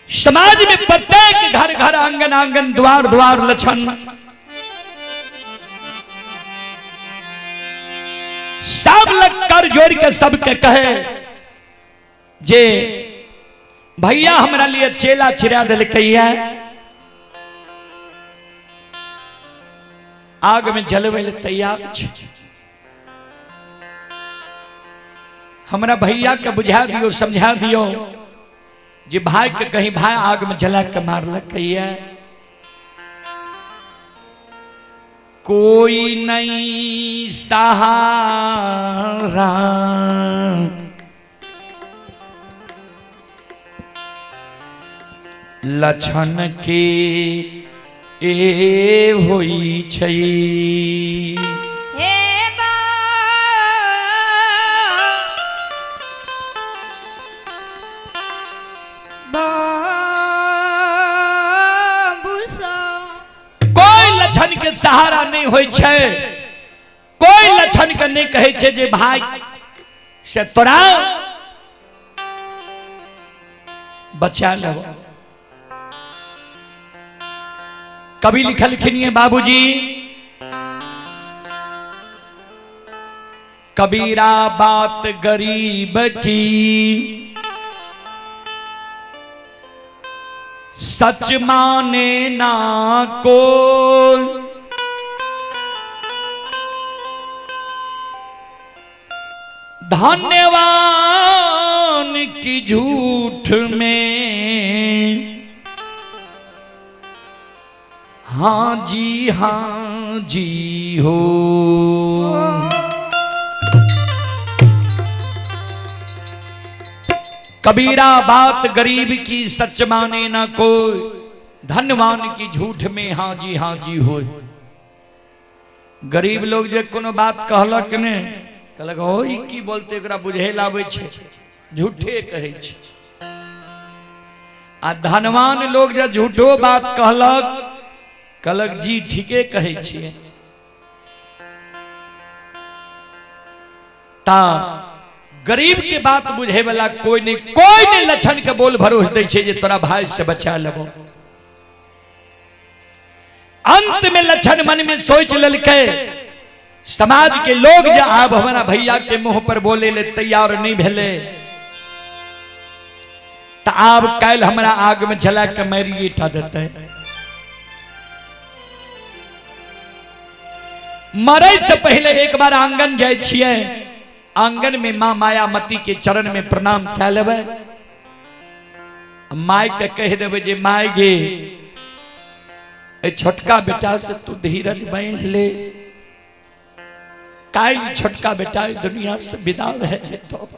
S1: समाज में प्रत्येक घर घर आंगन आंगन द्वार द्वार लक्षण सब लग कर जोड़ के सबके कहे जे भैया हमरा लिए चेला चिरा दिलकैया, आग में जलवे ले तैयार छे। हमरा भैया के बुझा दियो, समझा दियो जे भाई के कहीं भाई आग में जला के मारलकैया। कोई नहीं सहारा लक्षण के ए होई छै।
S2: हे बा बाबू सा
S1: कोई लक्षण के सहारा नहीं होई छै, कोई लक्षण के नहीं कहै छै जे भाई से तोरा बचा लेबो। कवि लिखलखिन ये बाबूजी, कबीरा बात गरीब की सच माने ना को, धन्यवान की झूठ में हाँ जी हाँ जी हो। कबीरा बात गरीब की सच माने ना कोई, धनवान की झूठ में हाँ जी हाँ जी हो। गरीब लोग जे कोनो बात कहलक ने, कहलक हो ई की बोलते, एकरा बुझे लाबै छै, झूठे कहै छै। आ धनवान लोग जे झूठो बात कहलक, कहलक जी ठीके कहै छियै। ता गरीब के बात बुझे वाला कोई नहीं, कोई नहीं लक्षण के बोल भरोस दै छै जे तोरा भाई से बचा लेबो। अंत में लक्षण मन में सोच लेलकै, समाज के लोग जे आब हमारा भैया के मुंह पर बोले ले तैयार नहीं भेले, त आब काल्हि हमरा आग में जला के मारिए टा देतै। मरे से पहले एक बार आंगन जाय छियै, आंगन में माँ मायामती के चरण में प्रणाम कए लेबै, my के कह देबै जे my गे, ए छोटका बेटा से तू धीरज बांध ले, काल्हि छोटका बेटा दुनिया से विदा भए जेतौ।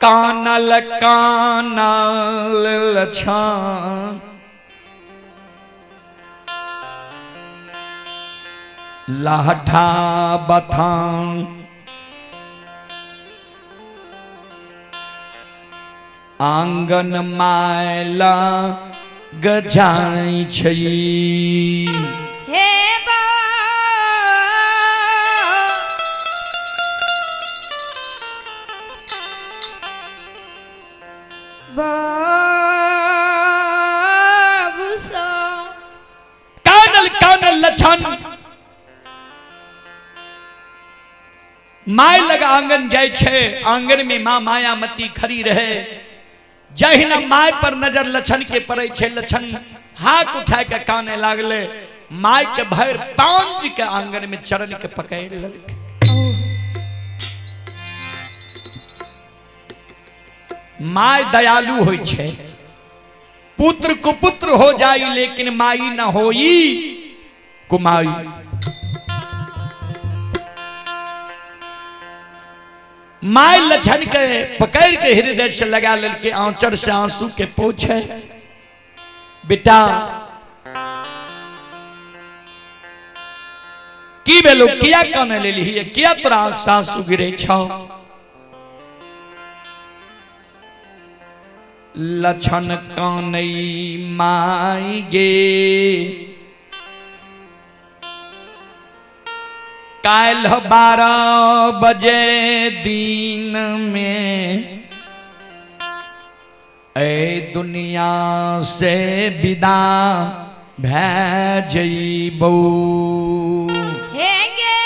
S1: कानल कानल लछान लाठा बथान आंगन मायला गजाई छै।
S2: हे बा बाबू सा
S1: कानल कानल लछन my लग आंगन जाय छै, आंगन में माँ मायामती खड़ी रहे। जहिना my पर नजर लछन के पड़े छै, लछन हाथ उठा के काने लागले, my के भर पांच के आंगन में चरण के पकड़ लेलकै। My दयालु होय छै, पुत्र कुपुत्र हो जाई लेकिन माई न होई कुमाई। My Lachhan के पकड़ के हृदय से लगा ललके, आंचर से आंसू के पोछे, बेटा की भेलो, किया काने लेली, किया तोरा आंख से आंसू गिरे छौ? लछन कानई माई गे, काल्ह 12 बजे दिन में ए दुनिया से विदा भै जइबौ।
S2: हे गे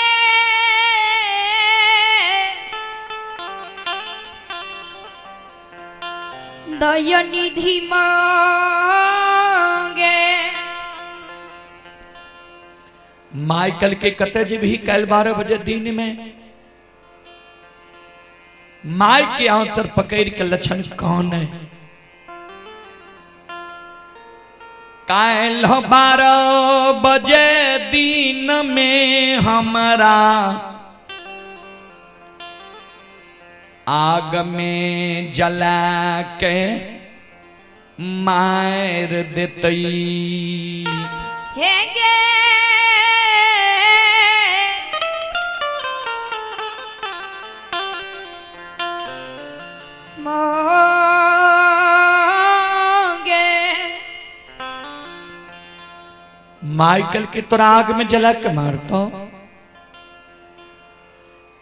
S2: दयनिधि मांगे।
S1: माइकल के कते जेबही काल्हि 12 बजे दिन में? My के आंचर पकड़ के लक्षण कौन है? काल्हि 12 बजे दिन में हमरा आग में जला के मार देतई।
S2: हे गे मांगे।
S1: माइकल के तोरा आग में जला के मारतो।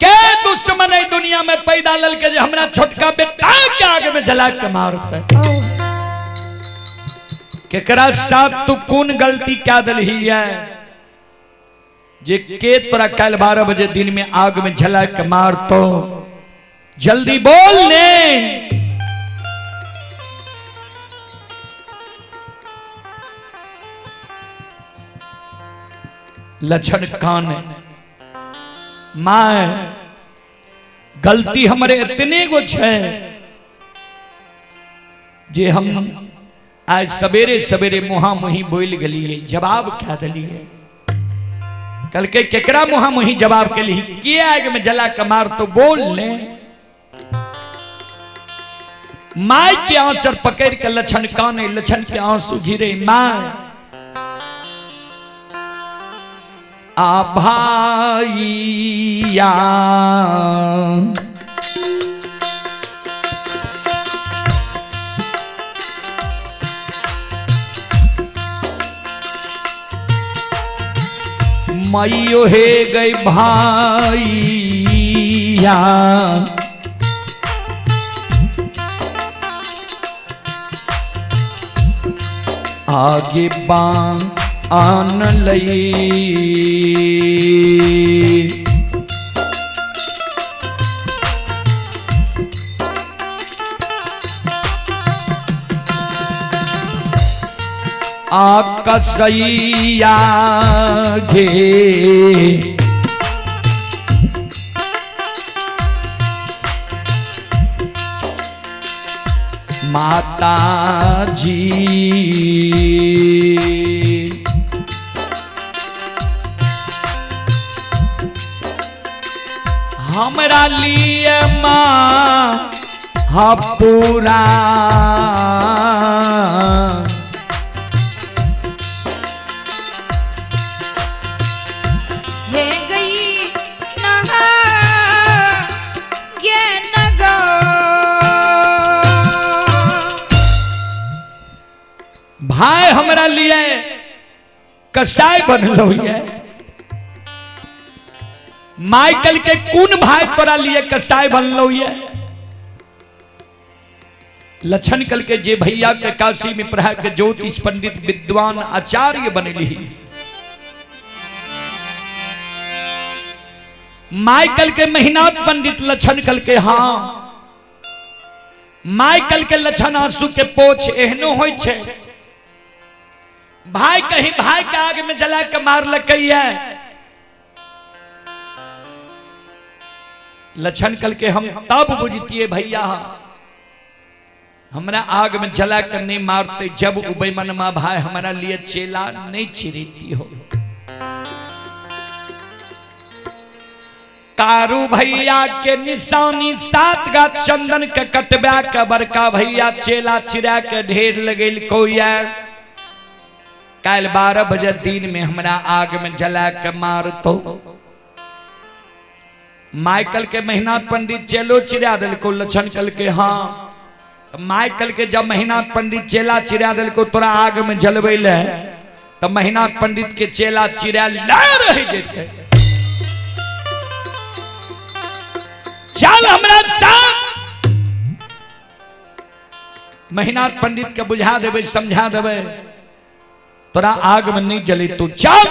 S1: के दुश्मन है दुनिया में पैदा लल के जे हमरा छोटका बेटा के आग में जला के मारते? केकरा साथ तू कौन गलती क्या दलही है जे के तोरा कल 12 बजे दिन में आग में जला के मारतो? जल्दी बोल ने। लक्षण कान है my, गलती हमरे इतने गो छे जे हम आज सवेरे सवेरे मुहा मुही बोल गलिए, जवाब क्या दिलिए? कल के केकरा मुहा मुही जवाब के लिए के आग में जला के मार तो बोल ले। My के आंचर पकड़ के लक्षण काने, लक्षण के आंसू गिरे। My आ भाईया मैयो हे गई भाईया, आगे बां आन लई। आकसैया घे माता जी, हमरा लिए माँ हा पूरा
S2: हे गई नहा गे नगो।
S1: भाई हमरा लिए कसाई बनलो ये। माइकल के कौन भाई तोरा लिए कसाई बनलो ये? लक्षण कल के जे भैया के काशी में पढ़ा के ज्योतिष पंडित विद्वान आचार्य बनली। माइकल के महीनाथ पंडित लक्षण कल के हाँ। माइकल के लक्षण आंसू के पोछ एहनो होय छे। भाई कहीं भाई के आग में जला के मार लकैया। लक्षण कल के हम तब बुझतिए भैया हमरा आग में जला कर नहीं मारते जब उबेमनमा भाई हमारा लिए चेला नहीं चिरीती हो। कारू भैया के निशानी 7 गा चंदन के कटबा के बड़का भैया चेला चिरा के ढेर लगेल कोया। काल्हि 12 बजे दिन में हमरा आग में जला के मार तो। माइकल के महिनाथ पंडित चेलो चिरा दिलको। लक्षण कल के हाँ माइकल के जब महिनाथ पंडित चेला चिरा दिलको तोरा आग में जलबै ले तो महिनाथ पंडित के चेला चिरा ले रह जेते। चल हमरा साथ। महिनाथ पंडित के बुझा देबै समझा देबै तोरा आग में नहीं जले तू चल।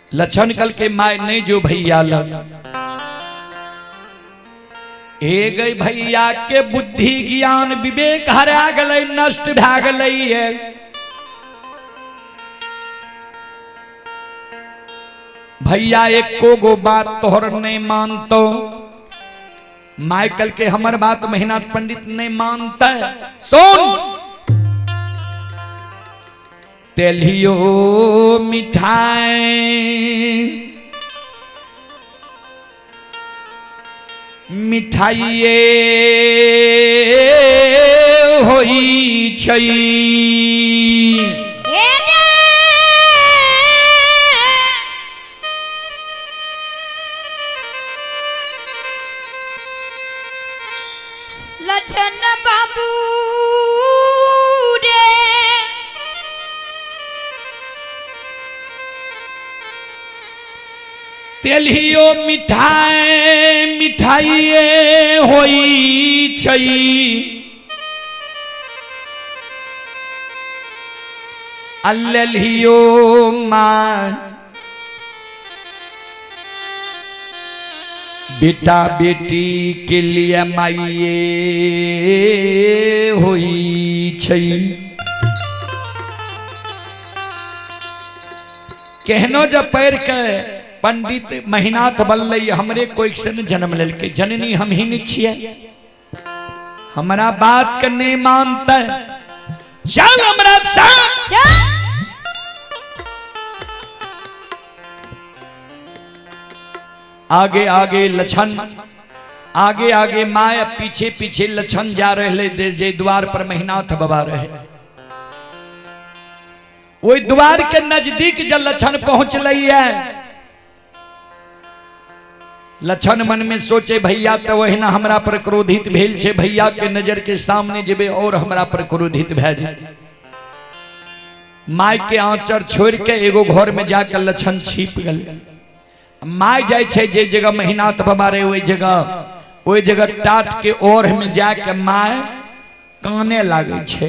S1: लक्षण कल के my नहीं जो भैया लग ए गई भैया के बुद्धि ज्ञान विवेक हरा गलै नष्ट भए गलै है। भैया एको गो बात तोहर नहीं मानतो। माइकल के हमर बात महिनाथ पंडित नहीं मानता। सुन तेलियो मिठाई मिठाइये होई छै।
S2: लछन बाबू रे
S1: तेलियो मिठाई मिठाइये होई छै। अल्लियो माँ बेटा बेटी के लिए माइये होई छै। केहनो जब पैर के पंडित महिनाथ बनलै हमरे कोई से न जन्म लेलकै जननी हम ही नहीं छियै हमरा बात के नहीं मानते। चल हमरा साथ।
S2: चल।
S1: आगे आगे लछन आगे आगे माय पीछे पीछे लछन जा रहे जे द्वार पर महिनाथ बाबा रहे। ओहि द्वार के नजदीक जब लछन पहुंचलै है लछन मन में सोचे भैया तो वहिना हमरा पर क्रोधित भेल छे भैया के नजर के सामने जेबे और हमरा पर क्रोधित भए जेतै। My के आंचर छोड़ के एगो घर में जाकर लछन छिप गेल। My जाय छे जे जगह महिनाथ बाबा रहे ओहि जगह टाट के ओर में जाके my काने लागे छे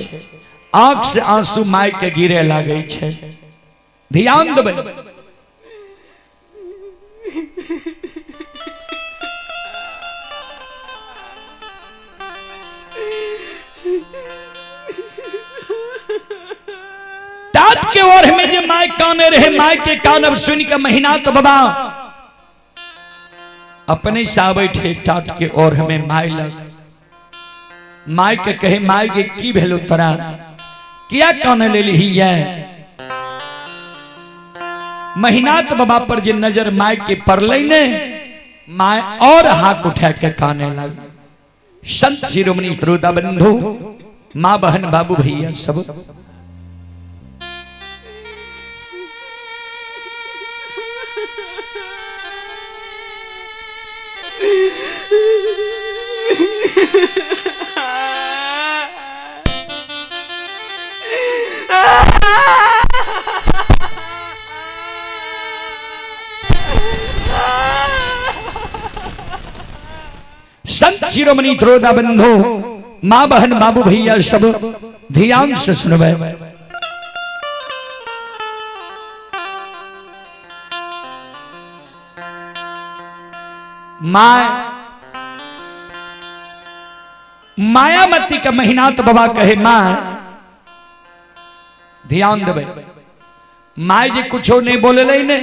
S1: आंख से आंसू my के गिरे लागे छे। ध्यान देबै। टाट के ओर में जे my काने रहे my के कानब सुन के महिनाथ बाबा अपने से आबै ठे टाट के ओर में my लग। My के कहे my के की भेलो तोरा किया काने लेलही है। महिनाथ बाबा पर जे नजर my के पड़लै ने my और हाथ उठा के काने लग। संत शिरोमणि श्रोता बंधु माँ बहन बाबू भैया सब संत शिरोमणि श्रोता बंधु माँ बहन बाबू भैया सब ध्यान से सुनबे। माँ मायामती के महिनाथ बाबा कहे माँ ध्यान देबे। My जी कुछो नहीं बोले ने।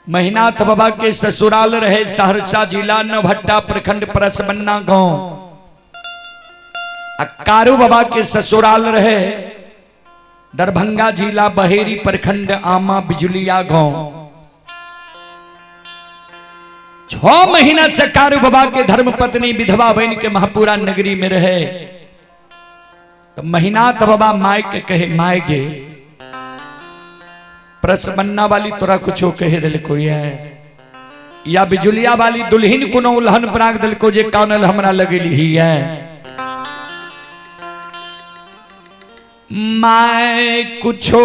S1: महिनाथ बाबा के ससुराल रहे सहरसा जिला नवहट्टा प्रखंड परसबन्ना गांव। आ कारू बाबा के ससुराल रहे दरभंगा जिला बहेरी प्रखंड आमा बिजुलिया गांव। 6 महीना से कारू बाबा के धर्म पत्नी विधवा बन के महापुरा नगरी में रहे। तो महीनाथ बाबा my के कहे, my गे प्रसन्ना वाली तोरा कुछो कहे दिल कोई है या बिजुलिया वाली दुल्हन कोनो उल्हन प्राग दिल को जे कानल हमरा लगेली ही है। My कुछो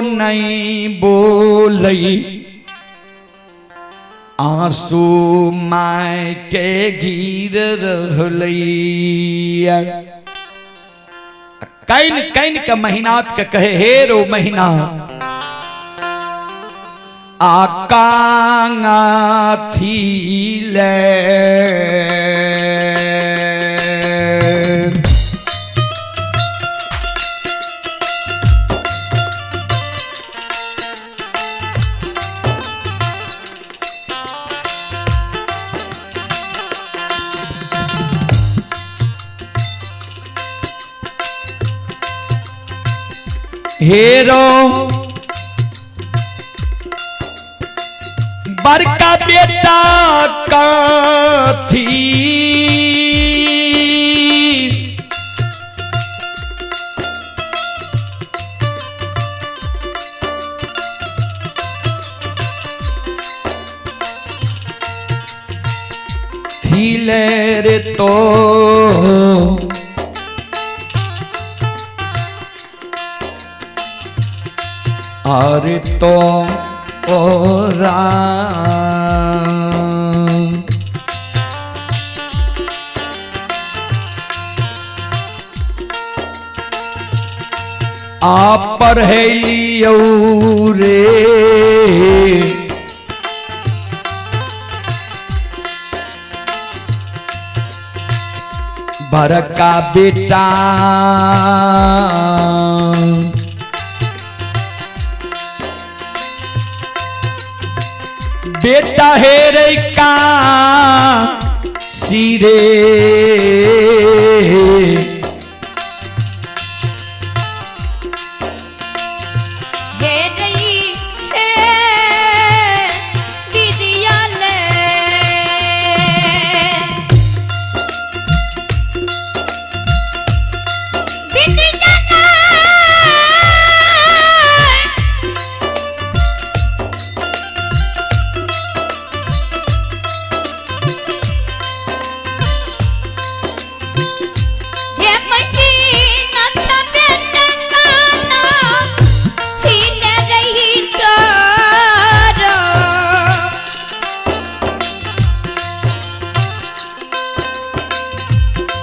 S1: नहीं बोलई, आंसू my के गिर रहलई। Can can के महीनात के कहे, हे रो महीना आकांगा थी ले। हेरो बड़का बेटा कथी थीले रे तो अरे तो ओरा आप पर है लियो रे बड़का बेटा बेटा हे रे का सिरे
S2: हे रही हे विद्या ले। विद्या ले। हे महीना बेटा काना थीले रही तोरो।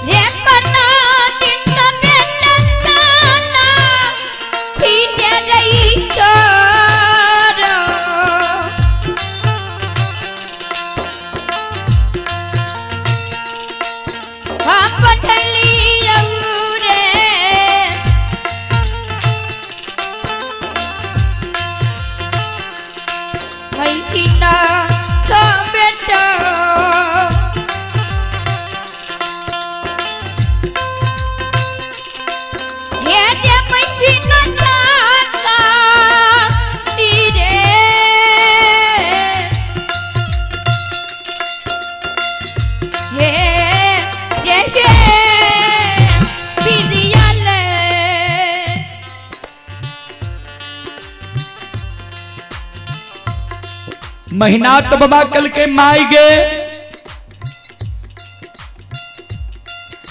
S2: हे कना दिन बेटा काना थीले रही तोरो। हम पठलियौ रे महीना तो बेटा हे जे महीना काका सिरे हे हे हे विद्या ले।
S1: महीनाथ बाबा कल के माई गे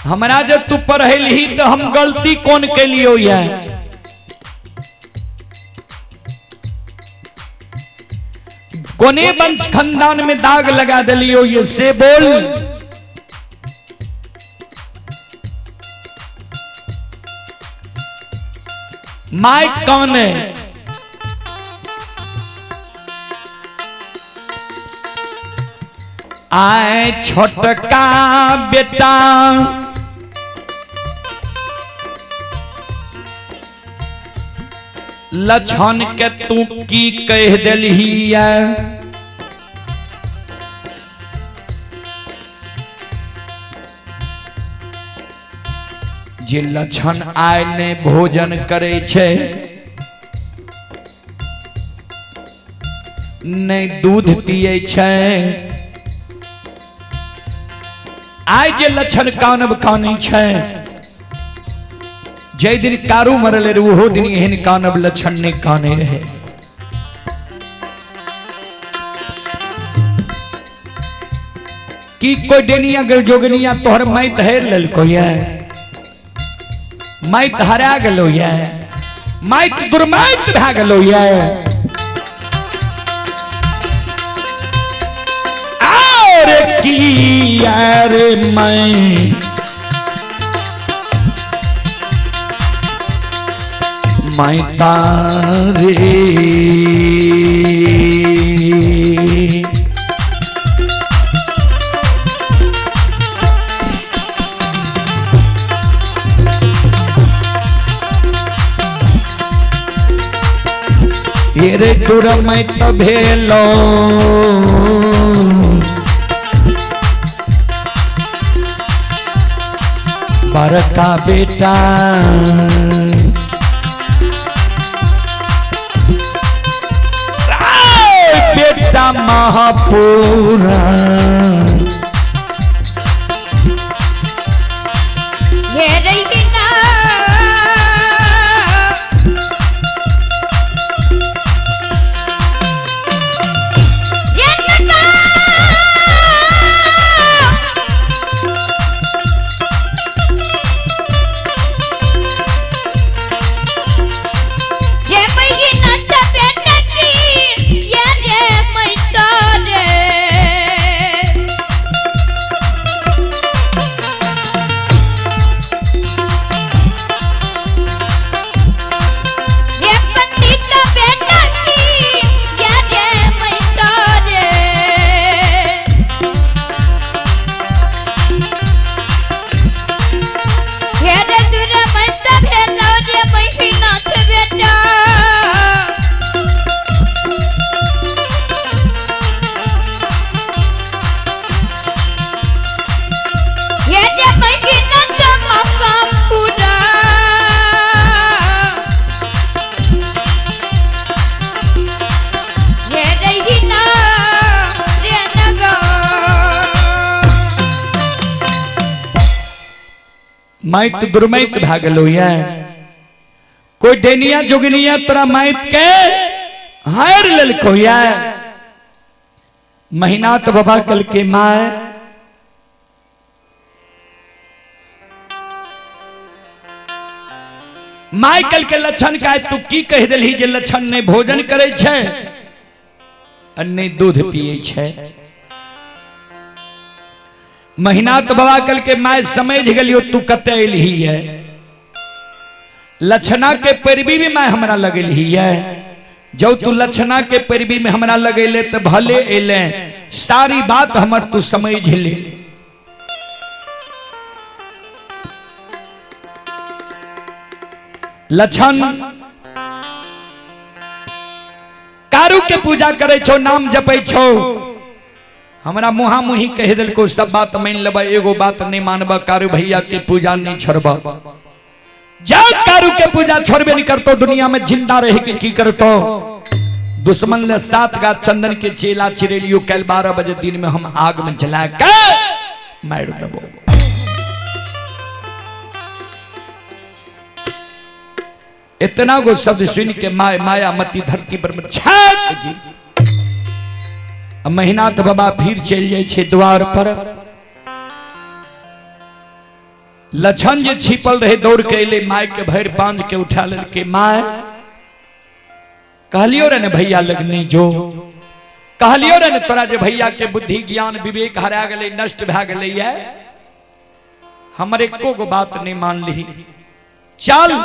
S1: हमरा जब तू पढ़ेलही तो हम गलती कौन के लियो ये कोने वंश खानदान में दाग लगा दिलियो ये से बोल। My कौन है? आए छोटका बेटा लछन के तू की कह दिलही है? जे लछन आए ने भोजन करे छे नहि दूध पियै छै। आइ जे लक्षण कानब कानै छै, जाहि दिन कारू मरल रहे ओहो दिन एहन कानब लक्षण नहि काने रहे। की कोई डेनिया के जोगनिया तोहर माइत हेर लेलको ये, माइत हरा गेलो ये, माइत दुर्माइत भए गेलो ये। और की यार मैं तारे ये रे दुरमैत भेलो बड़का बेटा, बेटा महापुरा।
S2: हे रहीना
S1: माइत दुर्मैत भए गेलो ये, कोई डेनिया जोगिनिया तोरा माइत के हार लेलको ये। महीनाथ बाबा कल के my my कल के लक्षण का तू की कह दिलही जे लक्षण नहीं भोजन करे छै आ नहीं दूध पिए छै। महीनाथ बाबा कल के my समझ गेलियो तू कते एलही है, लक्षणा के पैरवी में my हमरा लगेलही है। जब तू लक्षणा के पैरवी में हमरा लगेले तो भले एले, सारी बात हमर तू समझ ले। लक्षण कारू के पूजा करे छो, नाम जपै छो, हमरा मुहा मुही कह दिलको सब बात मान लेबा, एगो बात नहीं मानबा, कारू भैया के पूजा नहीं छोड़बा। जा कारू के पूजा छोड़बे नहीं करतो, दुनिया में जिंदा रहे के की करतो। दुश्मन ले 7 गा चंदन के चेला चिरेलियो, कल 12 बजे दिन में हम आग में जला के मार दबो। इतना गो शब्द सुन के my Mayamati धरती पर में छाक गिर। महीनाथ बाबा फिर चल जाए छे द्वार पर। लक्षण जे छिपल रहे दौड़ के अले, my के भर बांध के उठा लेलके। My कहलियो रे ने भैया लगनी जो, कहलियो रे ने तोरा जे भैया के बुद्धि ज्ञान विवेक हरा गेलै, नष्ट भए गेलै ये, हमर एको गो बात नहीं मान ली। चल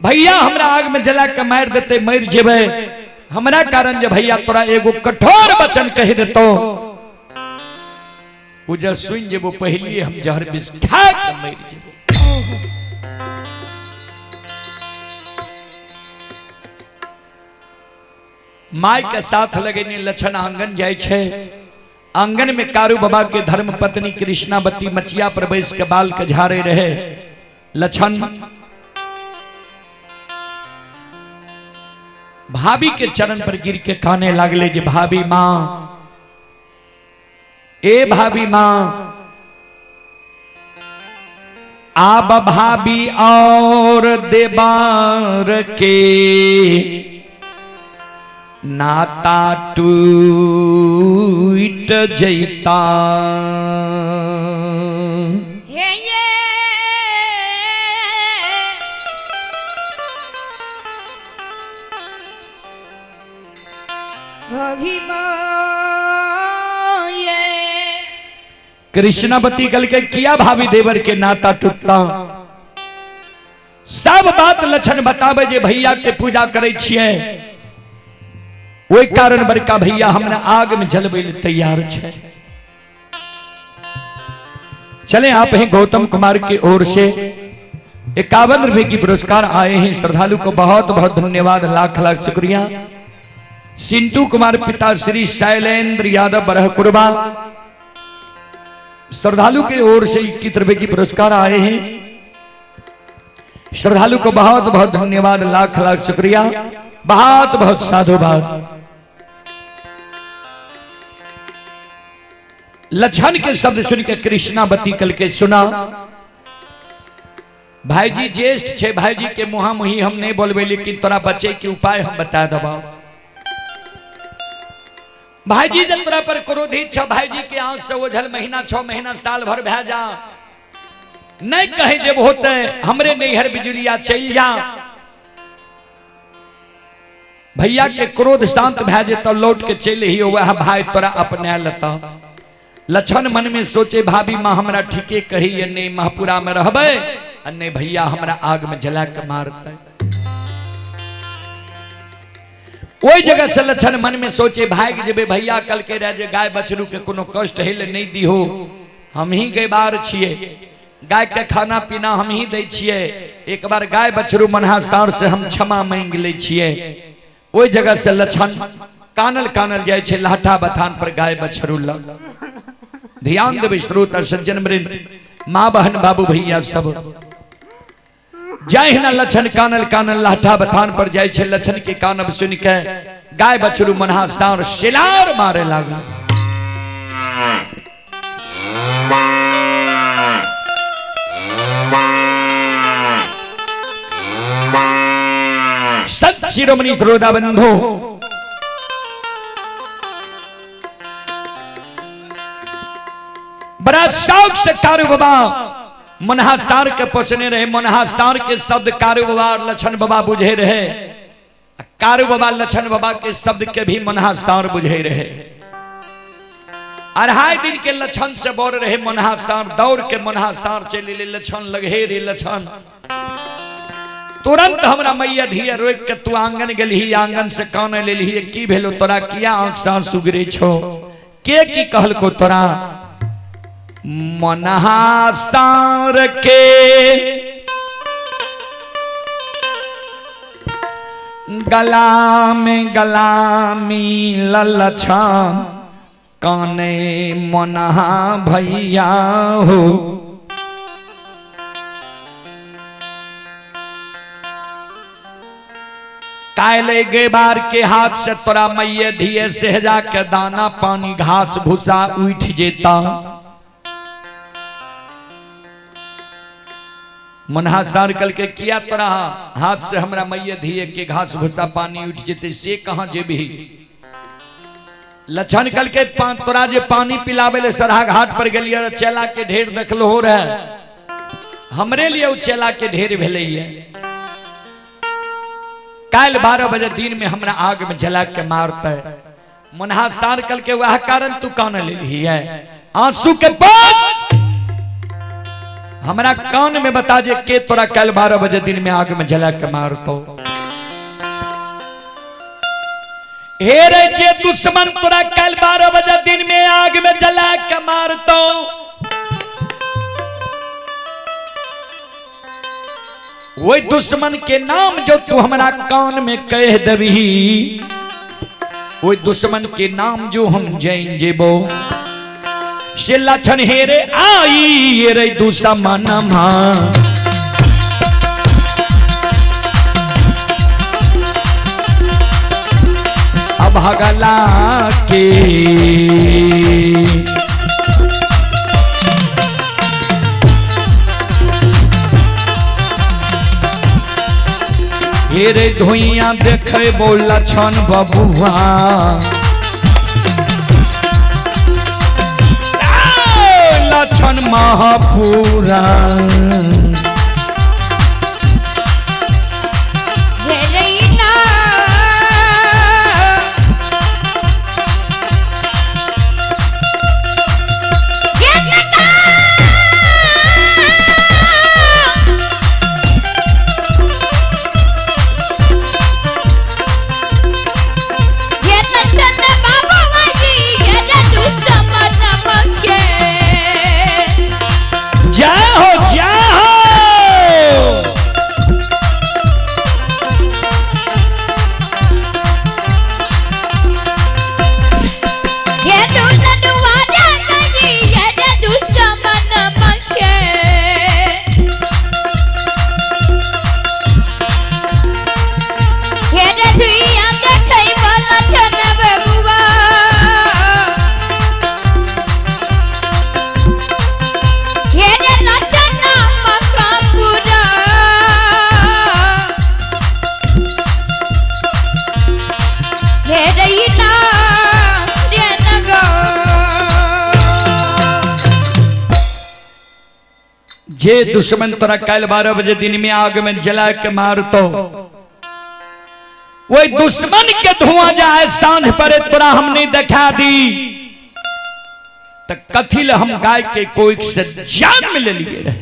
S1: भैया हमरा आग में जला के मार देते, मर जेबै हमरा कारण जे भैया तोरा एगो कठोर वचन कह देतो, उ जे सुन जेबो पहले हम जहर विष खा के मर जेबो। My के साथ लगेने लक्षण आंगन जाय छै। आंगन में कारू बाबा के धर्म पत्नी कृष्णावती मचिया पर बैस के बाल के झाड़े रहे। लक्षण भाभी के चरण पर गिर के काने लागले जे भाभी माँ, ए भाभी माँ, आब भाभी और देबार के नाता टूट जैता।
S2: हे ये भाभी माँ ये।
S1: कृष्णावती कल के किया भाभी देवर के नाता टूटता। सब बात लक्षण बतावे जे भैया के पूजा करे छियै, ओहि कारण बड़का भैया हमरा आग में जलबै ले तैयार छै। चले आप हैं गौतम कुमार की ओर से 51 रुपए की पुरस्कार आए हैं। श्रद्धालु को बहुत बहुत धन्यवाद, लाख लाख शुक्रिया। सिंटू कुमार पिता श्री शैलेंद्र यादव बरहकुरबा श्रद्धालु के ओर से 21 रुपए की पुरस्कार आए हैं। श्रद्धालु को बहुत बहुत धन्यवाद, लाख लाख शुक्रिया, बहुत बहुत साधुवाद। लक्षण के शब्द सुन के कृष्णावती कल के सुना, भाईजी ज्येष्ठ छे, भाईजी के मुहा मुही हम नहीं बोलबे, लेकिन तोरा बचे के उपाय हम बता देबो। भाईजी जब तोरा पर क्रोधित छ, भाईजी के आंख से ओझल महीना 6 महीना साल भर भए जा, नहीं कहे जब होते हमरे नैहर बिजुलिया चल जा। भैया के क्रोध शांत भए जेतौ, लौट के चल ही वह भाई तोरा अपना लता। लक्षण मन में सोचे भाभी माँ हमरा ठीके कही, नहीं महपुरा में रहबे आ नहीं भैया हमरा आग में जला के मारते। ओहि जगह से लक्षण मन में सोचे भाग जेबे, भैया कल के रह जे गाय बछरू के कोनो कष्ट हेल नहीं दिहो, हम ही गैबार छिए, गाय के खाना पीना हम ही दै छिए, एक बार गाय बछरू मनहा सार से हम क्षमा मांग लै छिए। ओहि जगह से लक्षण कानल कानल जाय छै लाठा बथान पर गाय बछरू लग। ध्यान देबै श्रोता सज्जन वृंद, माँ बहन बाबू भैया सब। जहिना लक्षण कानल कानल लाठा बथान पर जाय छै, लक्षण के कानब सुन के गाय बछरू मनहा सार शिलार मारे लागल। संत शिरोमणि श्रोता बंधु, बड़ा शौक से कारू बाबा मनहासार के पोसने रहे। मनहासार के शब्द कारू बाबा और लक्षण बाबा बुझे रहे, कारू बाबा लक्षण बाबा के शब्द के भी मनहासार बुझे रहे। 2.5 दिन के लक्षण से बोल रहे मनहासार, दौड़ के मनहासार चले ले लक्षण लगे रे लक्षण। तुरंत हमरा मैया धिया रोक के तू आंगन गेलही, आंगन से कान लेलही, की भेलो तोरा, किया आंख से आंसू गिरे छो, के की कहलको तोरा। मनहासार के गला में गलामी ललछन काने मनहा भैया हो। काले गेबार के हाथ से तोरा मैये धिये सहजा के दाना पानी घास भूसा उठ जेता। मनहासार कल के किया तोरा हाथ से हमरा मैये धिये के घास भूसा पानी उठ जेते, से कहाँ जेबही। लक्षण कल के तोरा जे पानी पिलावे ले सरहा घाट पर गेलिए, चेला के ढेर देखलो हो रहे, हमरे लिए उ चेला के ढेर भेलैये। काल 12 बजे दिन में हमरा आग में जला के मारते। मनहासार कल के वह कारण तू कान लेली है, आंसू के बाद हमरा कान में बता जे के तोरा कल 12 बजे दिन में आग में जला के मारतो। हे रे जे दुश्मन तोरा कल 12 बजे दिन में आग में जला के मारतो, वही दुश्मन के नाम जो तू हमरा कान में कह देबही, वही दुश्मन के नाम जो हम जैन जेबो। से लक्षण हेरे आई रे दुश्मन मां, भगला के। हे रे धुइया देखे लक्षण बबुआ, लक्षण महापुरा। जय हो जय हो। जे दुश्मन तोरा काल्हि 12 बजे दिन में आग में जला के मारतो, वही दुश्मन के धुआं जाए सांझ परे तोरा हम नहीं देखा दी, तो कथी हम गाय के कोई से जान में ले लिए रहे।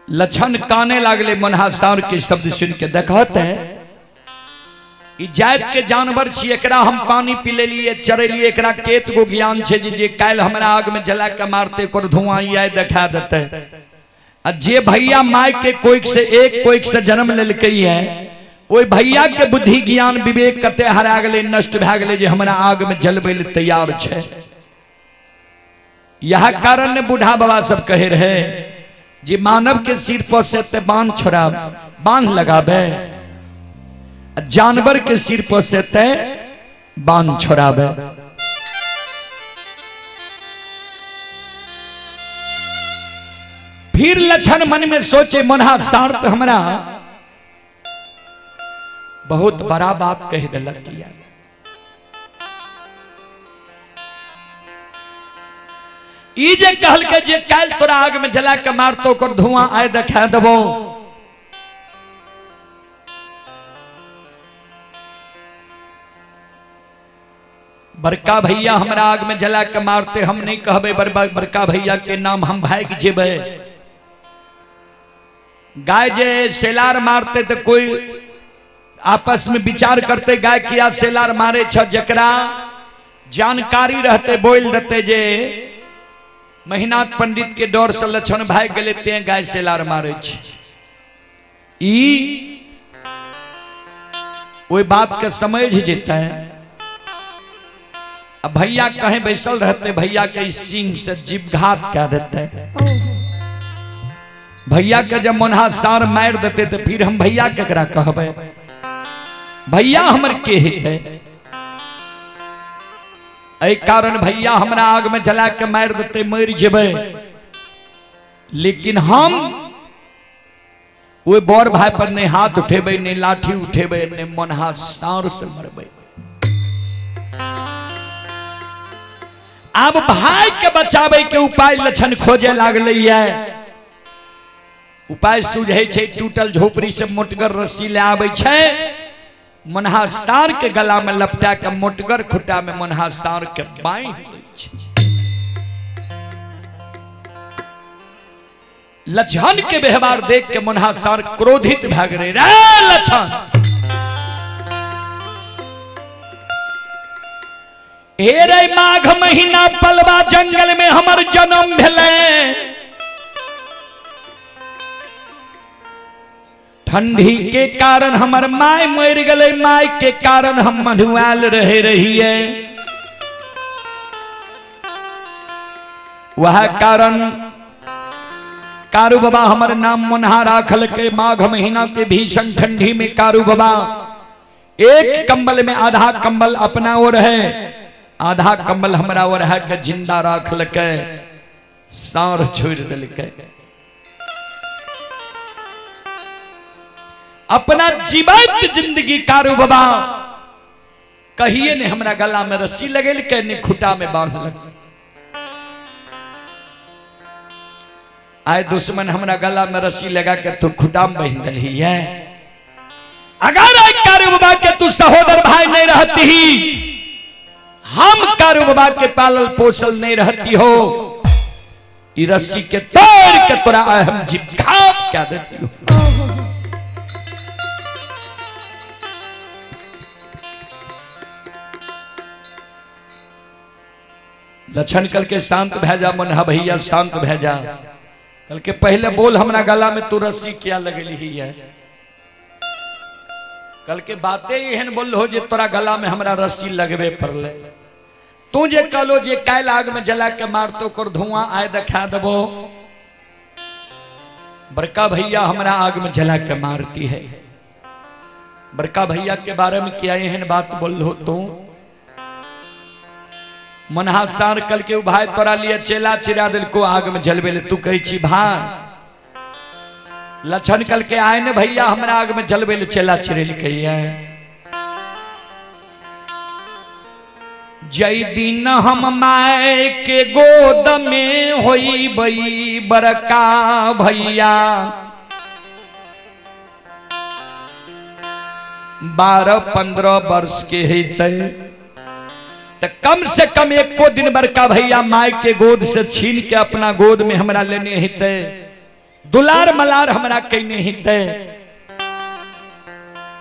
S1: लक्षण काने लागले मनहा सार के शब्द सुन के। देखत है ई जात के जानवर छी, एकरा हम पानी पी लेलिए चरेलिए, एकरा केत गो ज्ञान छे जे काल्हि हमरा आग में जला के मारते ओकर धुआं आय देखा देते। आ जे भैया my के कोइक से एक कोइक से जन्म लेलकै है, ओहि भैया के बुद्धि ज्ञान विवेक कते हरा गेलै, नष्ट भए गेलै जे हमरा आग में जलबै ले तैयार छे। यह कारण ने बूढ़ा बाबा सब कहे रहे जे मानव के सिर पर से ते बांध छोड़ा बांध लगाबे, जानवर के सिर पर से ते बांध छोड़ाबे। फिर लक्षण मन में सोचे मनहा सार्थ हमरा बहुत बड़ा बात कह दिलक। ई जे कहलकै जे काल्हि तोरा आग में जला के मारतो ओकर धुआं आय देखा देबो, बड़का भैया हमरा आग में जला के मारते हम नहीं कहबे बड़का भैया के नाम, हम भागि जेबै। गाय जे सेलार मारते तो कोई आपस में विचार करते गाय किया सेलार मारे छ, जकरा जानकारी रहते बोल देते जे महिनाथ पंडित के डर से लक्षण भागि गेलै ते गाय सेलार मारे छ। ई ओहि बात के समझ जेतै। अब भैया कहीं बैसल रहते, भैया के सिंह से जीवघात कर देते, भैया के जब मनहा सार मार देते तो फिर हम भैया केकरा कहबे, भैया हमर के हेतै। एहि कारण भैया हमरा आग में जला के मार देते मरि जेबै, लेकिन हम ओहि बड़ भाई पर नहीं हाथ उठेबै, नहीं लाठी उठेबै, नहीं मनहा सार से मरबै। अब भाई के बचावे के उपाय लक्षण खोजे लागलै है। उपाय सूझै छै, टूटल झोपड़ी से मोटगर रस्सी ले आबै छै, मनहा सार के गला में लपटा के मोटगर खुटा में मनहा सार के बांधि दै छै। लक्षण के व्यवहार देख के मनहा सार क्रोधित भए गेलै। रे लक्षण, हे रे माघ महीना पलवा जंगल में हमर जन्म भेलै, ठंडी के कारण हमर my मरि गेलै, my के कारण हम मधुआल रहे रहिए, वह कारण कारू बाबा हमर नाम मुन्हा राखल के। माघ महीना के भीषण ठंडी में कारू बाबा एक कंबल में आधा कंबल अपना और है, आधा कंबल हमरा और है के जिंदा राखल के, सार छोड़ दिल के। अपना जीवत जिंदगी कारू बाबा कहिए ने हमरा गला में रस्सी लगेल के, ने खुटा में बांधलक। आए दुश्मन हमरा गला में रस्सी लगा के तू खुटा में बांध दलही है। अगर आए कारू बाबा के तू सहोदर भाई नहीं रहती ही, हम कारू बाबा के पालल पोसल नहीं रहती हो, ई रस्सी के तोड़ के तोरा आए हम जीप घात क्या देती हो। लक्षण कल के शांत भै जा मनहा भैया, शांत भै जा। कल के पहले बोल हमरा गला में तू रस्सी क्या लगली ही है। कल के बातें एहन बोल हो जे तोरा गला में हमरा रस्सी लगबे पड़ले। तू जे कहलो जे कायल आग में जला के मारतो कर धुआं आए देखा देबो, बड़का भैया हमरा आग में जला के मारती है। बड़का भैया के बारे में क्या एहन बात बोल हो तू। मनहा सार कल के भाई तोरा लिए चेला चिरा दिल को आग में जलबे ले, तू कही छी भाई। लक्षण कल के आए ने भैया हमरा आग में जलबे ले चेला चिरेल के है। जई दिन हम माय के गोद में होई बई बड़का भैया, 12-15 वर्ष के हेतै त कम से कम एको दिन बड़का भैया my के गोद से छीन के अपना गोद में हमरा लेने हेतै, दुलार मलार हमरा कैने हेतै।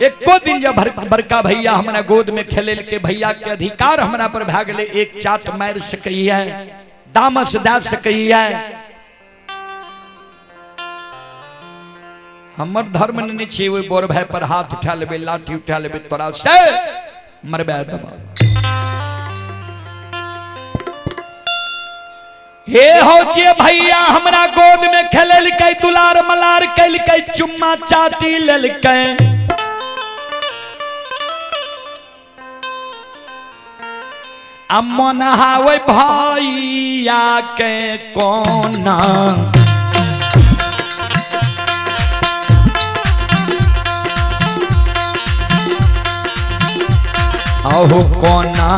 S1: एको दिन जब बड़का भैया हमरा गोद में खेले के भैया के अधिकार हमरा पर भए गेलै, एक चाट मारि सकैया, दामस दए सकैया। हमर धर्म नहीं छियै ओहि बड़ भाई पर हाथ उठा लेबै, लाठी उठा लेबै, तोरा से मरबा देबौ। हे हो जे भैया हमरा गोद में खेललकै, दुलार मलार कैलकै, चुम्मा चाटी लेलकै, आ मनहा ओहि भैया के कोना अहो कोना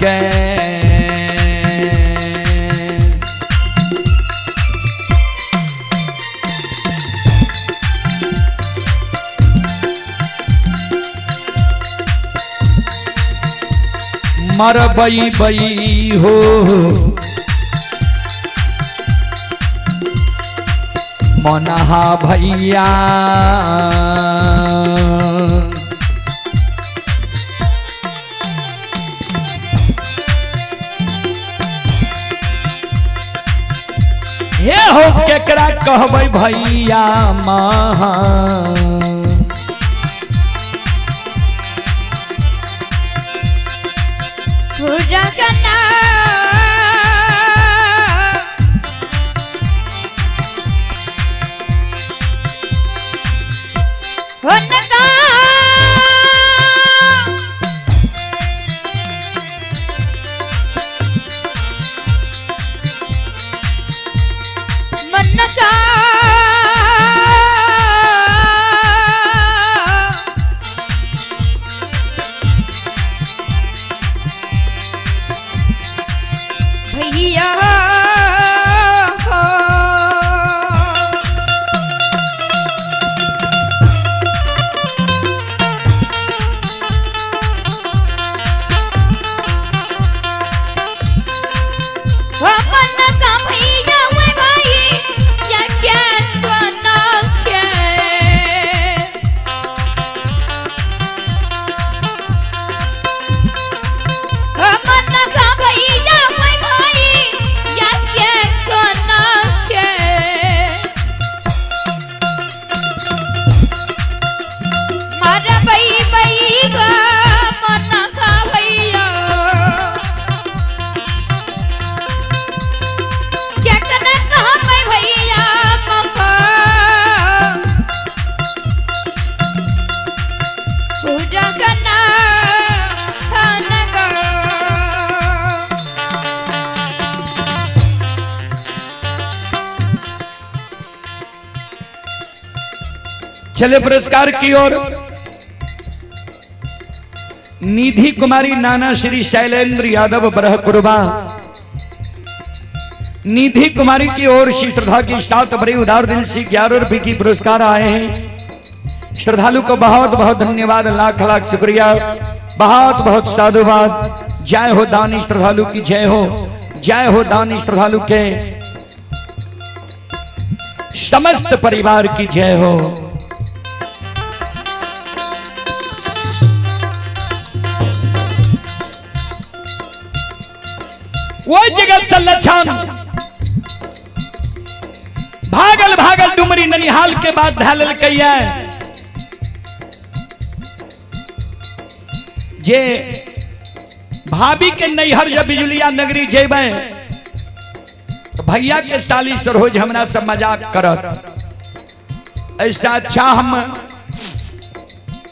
S1: के मरबई बई हो। मनहा भैया हे हो केकरा कहबै भैया महा। चले पुरस्कार की ओर। निधि कुमारी नाना श्री शैलेंद्र यादव बरहकुरबा, निधि कुमारी की ओर से श्रद्धा की साथ बड़े उदार दिल से 11 रुपए की पुरस्कार आए हैं। श्रद्धालु को बहुत बहुत धन्यवाद, लाख लाख शुक्रिया, बहुत बहुत साधुवाद। जय हो दानी श्रद्धालु की जय हो, जय हो दानी श्रद्धालु के समस्त परिवार की जय हो। वो जगत से लक्षण भागल भागल डुमरी ननिहाल के बाद ढालल कैया जे भाभी के नैहर जब बिजुलिया नगरी जेबै तो भैया के साली सरोज हमरा से मजाक करत, ऐसा अच्छा हम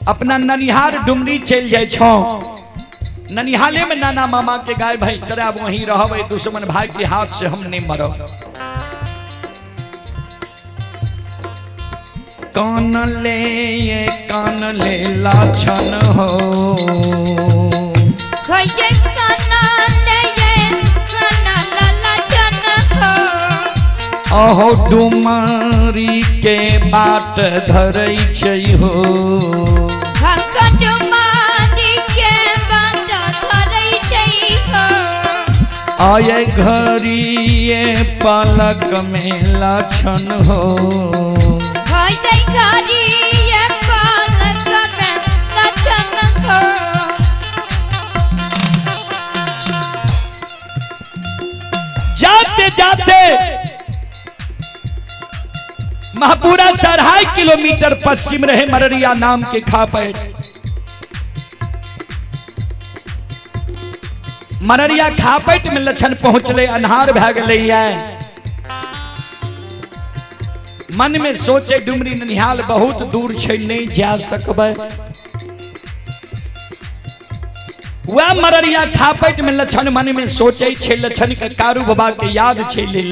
S1: अपना ननिहार डुमरी चल जाए छो, ननिहाले में नाना मामा के गाय भैंस चराब, वहीं रहब, दुश्मन भाई के हाथ से हम नहीं मरब। कान ले ये कान ले लाछन हो,
S2: ये कान ले ये कान ला लाछन हो,
S1: अहो डुमरी के बाट धरै छै हो,
S2: डुमरी के बाट धरै छै हो,
S1: आये घरिये पलक में लाछन हो,
S2: आये घरिये पलक में लाछन हो।
S1: जाते जाते महपुरा से 2.5 किलोमीटर पश्चिम रहे मररिया नाम के खापैट। मररिया खापैट में लक्षण पहुंचले, अन्हार भै गेलै। मन में सोचे डुमरी ननिहाल बहुत दूर छै, नहीं जा सकबै। वह मररिया खापैट में लक्षण मन में सोचे छै, लक्षण के कारू बाबा के याद छै ले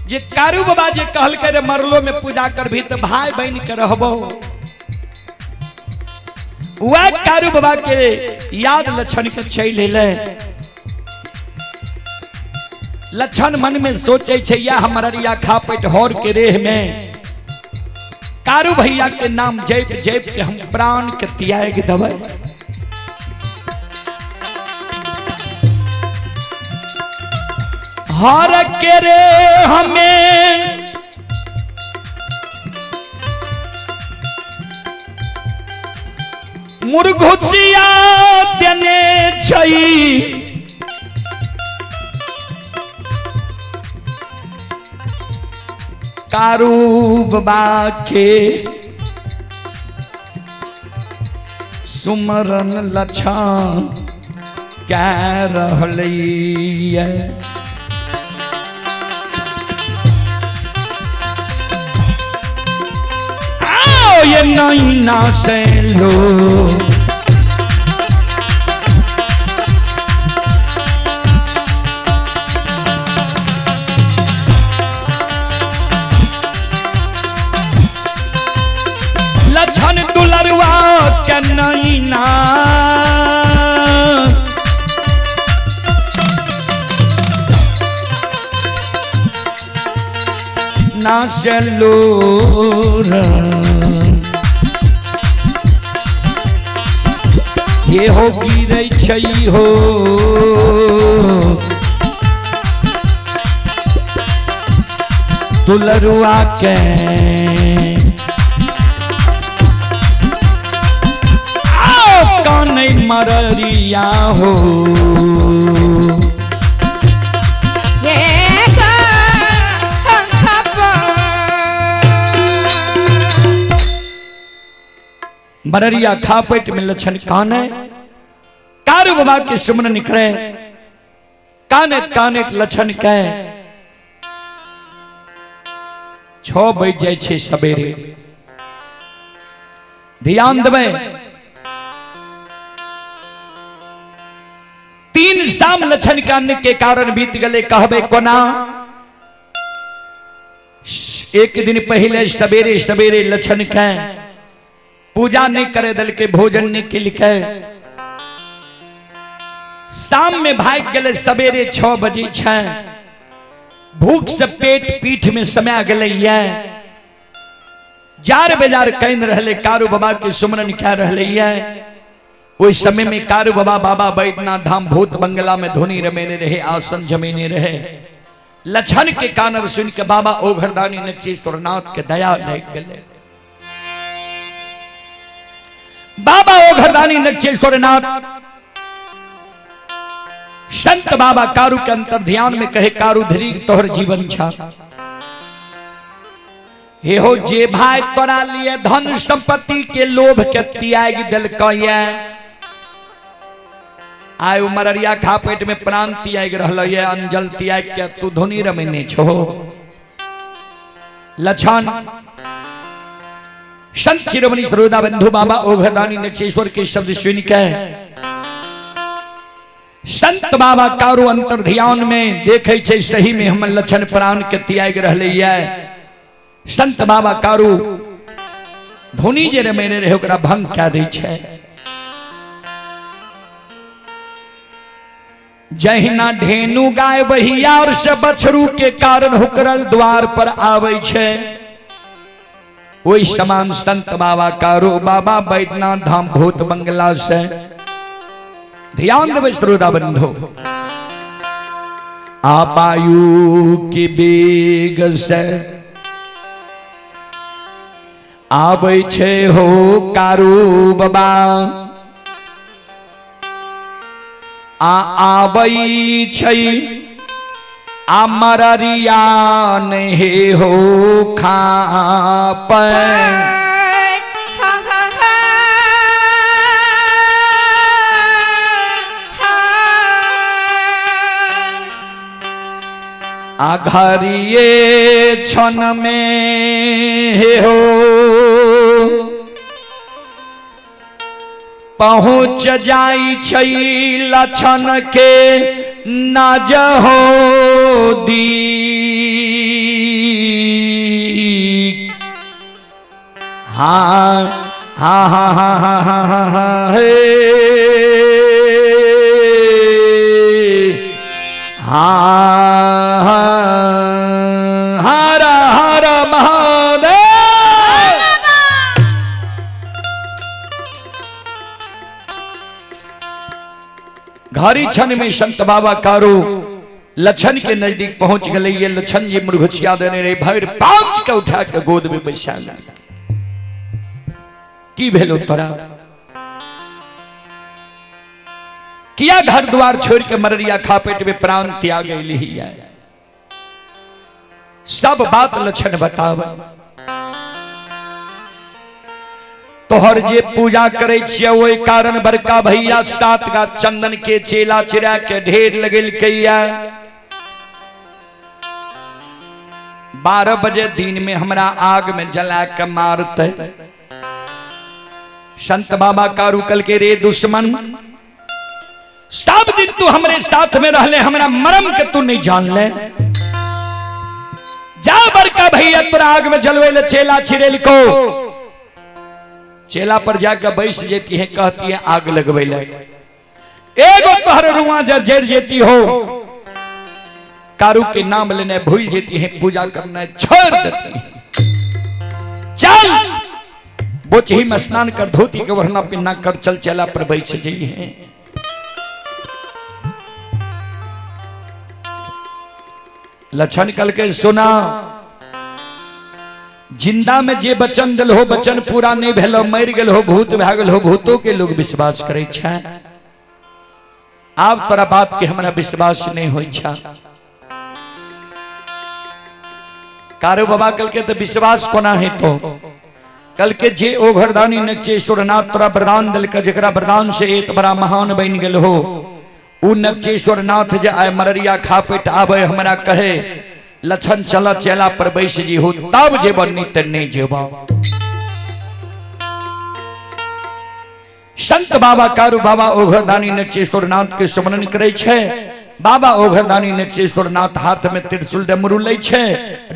S1: जे कारू बाबा जे कहलकै रे मरलो में पूजा करभी तो भाई बहन के रहबो। वह कारू बाबा के याद लक्षण के चलि एलै। लक्षण मन में सोचे छै या मररिया खापैट हर के रेह में कारू भैया के नाम जप जप के हम प्राण के त्याग देबै। हर के रे हमें मुरघुचिया देने छै, कारू बाबा के सुमरन लक्षण कै रहलैये। आओ ये नैना से लो लक्षण दुलरुआ के नैना ना चलो ये हो गिरै छै हो, दुलरुआ के आओ कानै मररिया हो। मररिया खापैट में लक्षण काने कारू बाबा के सुमन निकले, कानेत कानेत लक्षण के 6 बज जाए छे सवेरे। ध्यान देबै, 3 शाम लक्षण कान के कारण बीत गले। कहबे कोना एक दिन पहले सवेरे सवेरे लछन के पूजा नहीं करे दलके, भोजन नहीं केलकै। शाम में भाग गए सवेरे 6 बजे छै, भूख से पेट पीठ में समा गए। जार बेजार can रहले, कारू बाबा के सुमरन कै रहले। ओहि समय में कारू बाबा बाबा बैद्यनाथ धाम भूत बंगला में धुनी रमेने रहे, आसन जमेने रहे। लछन के कानब सुन के बाबा ओघरदानी नचेश्वरनाथ के दया लग गए। बाबा ओघरदानी नचेश्वरनाथ संत बाबा कारू के अंतर ध्यान में कहे, कारू धरी तोहर जीवन छा हे हो जे भाई तोरा लिए धन संपत्ति के लोभ के त्याग दिलकैया, आय मररिया खा पेट में प्राण त्याग रहल ये, अंजल त्याग के तू धुनी रमेने छो। लछन संत शिरोमणि सरोदा बंधु बाबा ओघरदानी नक्षेश्वर के शब्द सुन के संत बाबा कारू अंतर ध्यान में देखे छे सही में हम लछन प्राण के त्याग रहले ये। संत बाबा कारू धुनी जे रमेने रहे ओकरा भंग कए दै छे। जहिना ढेनु गाय बहियार से बछरू के कारण हुकरल द्वार पर आवे छे, ओहि समान संत बाबा कारू बाबा बैद्यनाथ धाम भूत बंगला से। ध्यान देबै श्रोता बंधु, आबायु की बेग से आबै छे हो कारू बाबा, आ आबै छै आ मररिया नहीं हो खाप। आ घरिए क्षण में हे हो पहुँच जाई छै लछन के नज हो दी। हाँ हाँ हाँ हाँ हाँ हाँ हाँ हाँ हे हाँ हाँ हर हर महादेव। घड़ी क्षण में संत बाबा कारू लछन के नजदीक पहुंच गए। ये लछन जी मुर्घुचिया देने रहे, भर पांच के उठा के गोद में बैसा की भेलो तोरा, किया घर द्वार छोड़ के मररिया खापेट में प्राण त्याग गई है। सब बात लछन बतावे। तोहर जे पूजा करे छियै ओहि कारण बड़का भैया 7 गा चंदन के चेला चिरा के ढेर लगेलकैया। 12 बजे दिन में हमरा आग में जला के मारते। संत बाबा कारू कल के रे दुश्मन, सब दिन तू हमरे साथ में रहले, हमरा मरम के तू नहीं जान ले। जा बड़का भैया तोरा आग में जलवे ले चेला चिरेल को। चेला पर जाकर बैस जेती है, कहती है आग लगवे ले, एगो तोहर रुआ जर जर जेती हो। कारू के नाम लेने भूल जेती है, पूजा करना छोड़ देती है। चल बोचही में स्नान कर, धोती के वरना पिन्ना कर, चल चेला पर बैठ जाई है। लक्षण कल के सुना, जिंदा में जे वचन दिल हो वचन पूरा नहीं भेलो, मर गेल हो, भूत भए गेल हो, भूतों के लोग विश्वास करे छे। आब तोरा बात के हमरा विश्वास नहीं होई छा। कारू बाबा कल के तो विश्वास कोना है तो कल के जे ओ घरदानी नक्षेश्वरनाथ तोरा वरदान दिल के, जकरा वरदान से एक बड़ा महान बन गेल हो, उ नक्षेश्वरनाथ जे आय मररिया खापेट आवे हमरा कहे लछन चल चेला पर बैस जी हो, तब जेब नहीं त नहीं जेब। संत बाबा कारू बाबा ओघरदानी नक्षेश्वरनाथ के स्मरण करे छे। बाबा ओघरदानी नक्षेश्वर नाथ हाथ में त्रिशूल डमरू लै छै,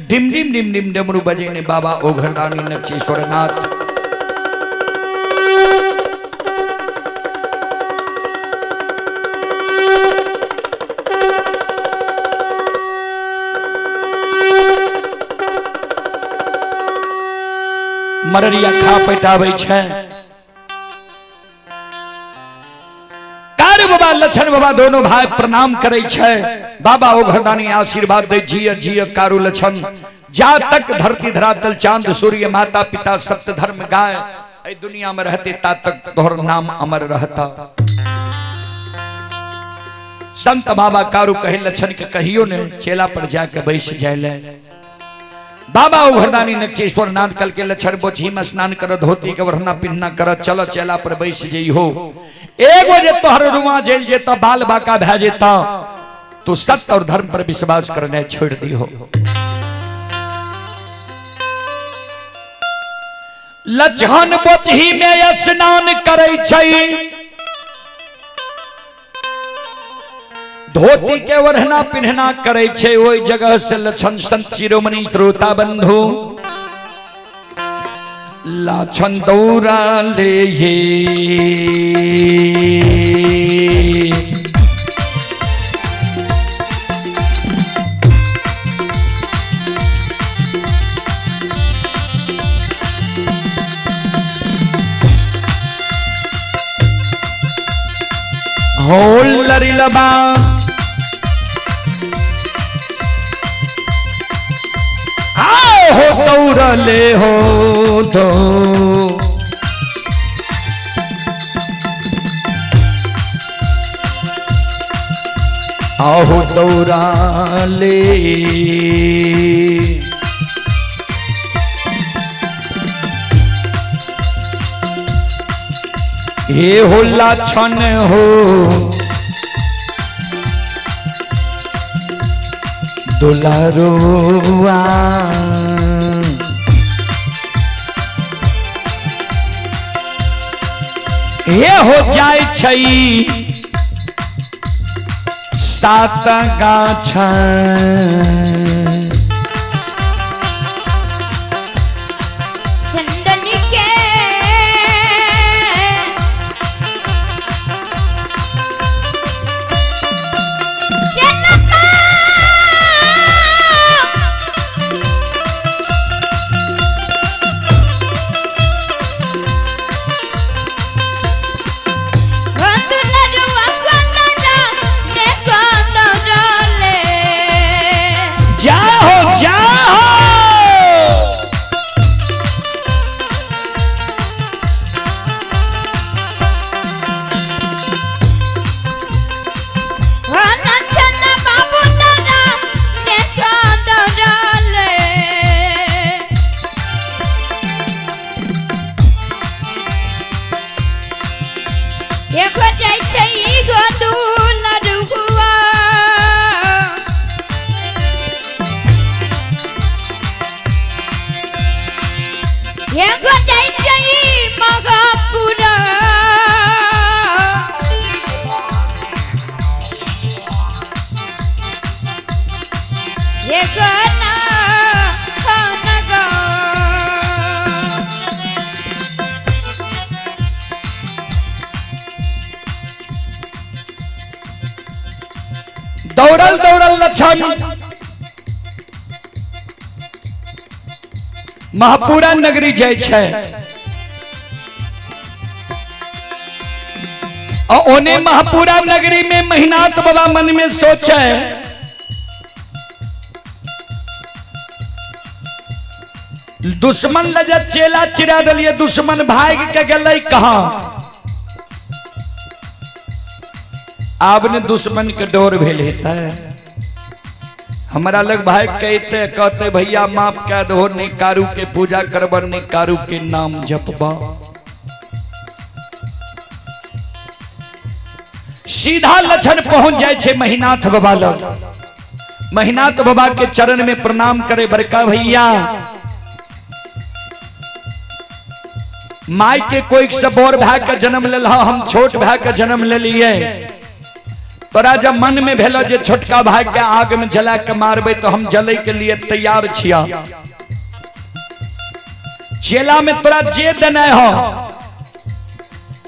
S1: डिम डिम डिम डिम डमरू बजेने बाबा ओघरदानी नक्षेश्वर नाथ। मररिया खा पैटाबै छै। कार बाबा लक्षण बाबा दोनों भाई प्रणाम करे छै। बाबा ओ घरदानी आशीर्वाद दे, जिय जिय कारू लक्षण, जा तक धरती धरातल चांद सूर्य माता पिता सत्य धर्म गाय ए दुनिया में रहते ता तक तोहर नाम अमर रहता। संत बाबा कारू कहे लक्षण के कहियो ने चेला पर जाके बैस जाए। बाबा उघरदानी नक्षेश्वर नाथ कल के लक्षण बोझी में स्नान कर, धोती के वरना पिन्ना कर, चल चेला पर बैस जइहो। एगो जे तोहर रुआ जेल जेता, बाल बाका भै जेता, तू सत्य और धर्म पर विश्वास करने छोड़ दिहो। लक्षण बोचही में स्नान करे छै, धोती के ओढ़ना पिन्हना करे छै, ओहि जगह से लक्षण संत शिरोमणि श्रोता बंधु लक्षण दौड़ा ले ये। हो लरिलबा आओ हो दौड़ले हो दो। आहो दौड़ा ले हे हो लक्षण हो दुलारुआ हे हो जाय छै सात गाछ
S2: चंदन के
S1: जाहो जाहो दौड़ल दौड़ल लक्षण महापुरा नगरी जाय छै आ ओने महापुरा नगरी में महिनाथ बाबा मन में सोचे दुश्मन लजे चेला चिरा दिलिए, दुश्मन भाग के गेलै कहाँ। आब ने दुश्मन के डोर भेल हेतै, हमरा लग भाई कहते कहते भैया माफ कह दो, नहीं कारू के पूजा करब, नहीं कारू के नाम जपब। सीधा लक्षण पहुंच जाए छे महिनाथ बाबा लग। महिनाथ बाबा के चरण में प्रणाम करे बड़का भैया, माई के कोई से बड़ भाई के जन्म लेल, हम छोट भाई के जन्म ले लिए, तोरा जब मन में भेल जे छोटका भाई के आग में जला के मारबे तो हम जले के लिए तैयार छिया। चेला में तोरा जे देना हो,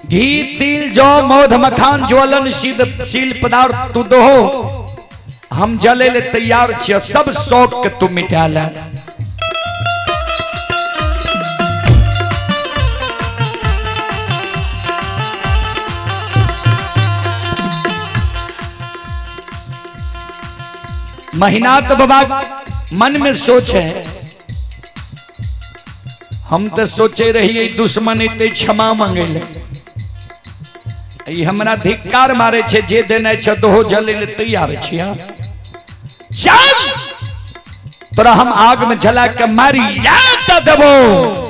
S1: घी तिल जौ मौध मखान ज्वलन शील पदार्थ तू दो, हम जले ले तैयार छिया, सब शौक के तू मिटा ले। महिनाथ बाबा मन में सोचे, हम तो सोचे रहिए दुश्मन एते क्षमा मांगे ले, ई हमरा धिक्कार मारे छे, जे देने छे तो जले ले तैयार छिया। चल तोरा हम आग में जला के मारी याद देबो।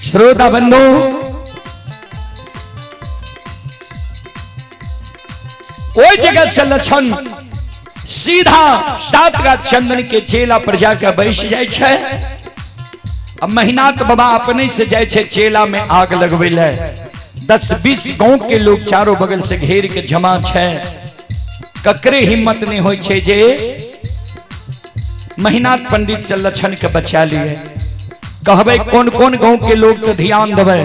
S1: श्रोता बंधु, ओई जगह से लक्षण सीधा सात का चंदन के चेला पर जाकर बैस जाय छे। अब महिनाथ बाबा अपने से जाय छे चेला में आग लगवे ले। 10-20 गांव के लोग चारों बगल से घेर के जमा छे, ककरे हिम्मत नहीं होय छे जे महिनाथ पंडित से लक्षण के बचा लिए। कहबे कौन कौन गांव के लोग तो ध्यान देवे,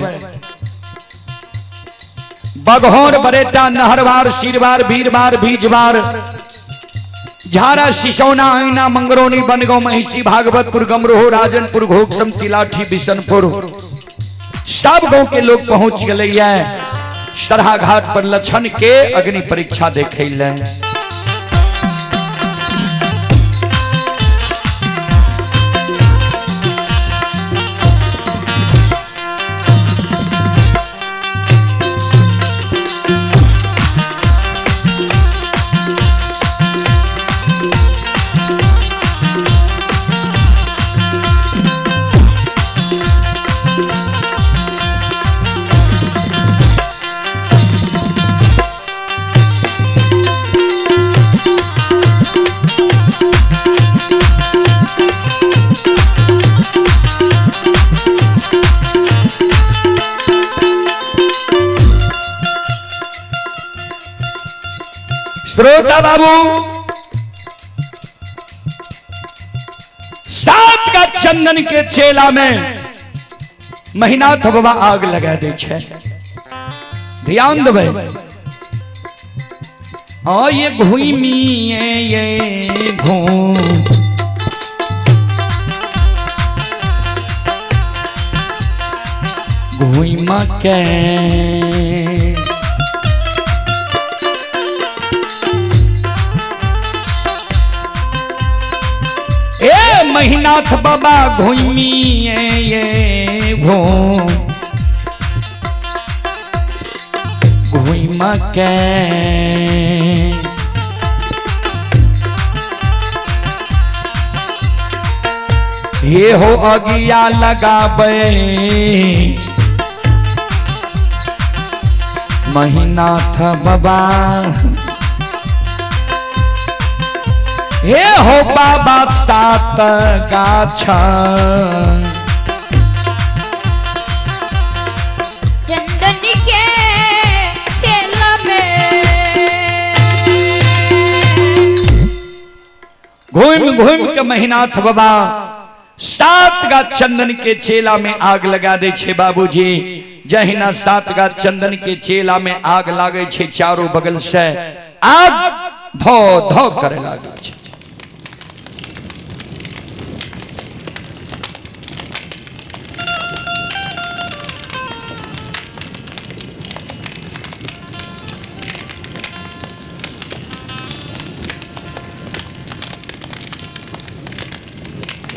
S1: बघौर बरेटा नहरवार सिरवार भीरवार बीजवार झारा सिसौना आईना मंगरौनी बनगांव महिषी भागवतपुर गमरोह राजनपुर घोकसम तिलाठी बिशनपुर सब गांव के लोग पहुंच गए सरहा घाट पर लक्षण के अग्नि परीक्षा देखे ले। श्रोता बाबू, सात का चंदन के चेला में महिनाथ बाबा आग लगा दे छे। ध्यान देवे, आ ये घुमी ये घूम घुमा के ए महिनाथ बाबा घुमी ये घूम घुमा के ये हो अगिया लगाबे महिनाथ बाबा, हे हो बाबा सात गाछ
S2: चंदन के चेला में।
S1: घूम घूम के महिनाथ बाबा सात गाछ चंदन के चेला में आग लगा दे छे बाबूजी। जहिना सात गाछ चंदन के चेला में आग लागे छे, चारों बगल से आग धो धो करे लागे छे।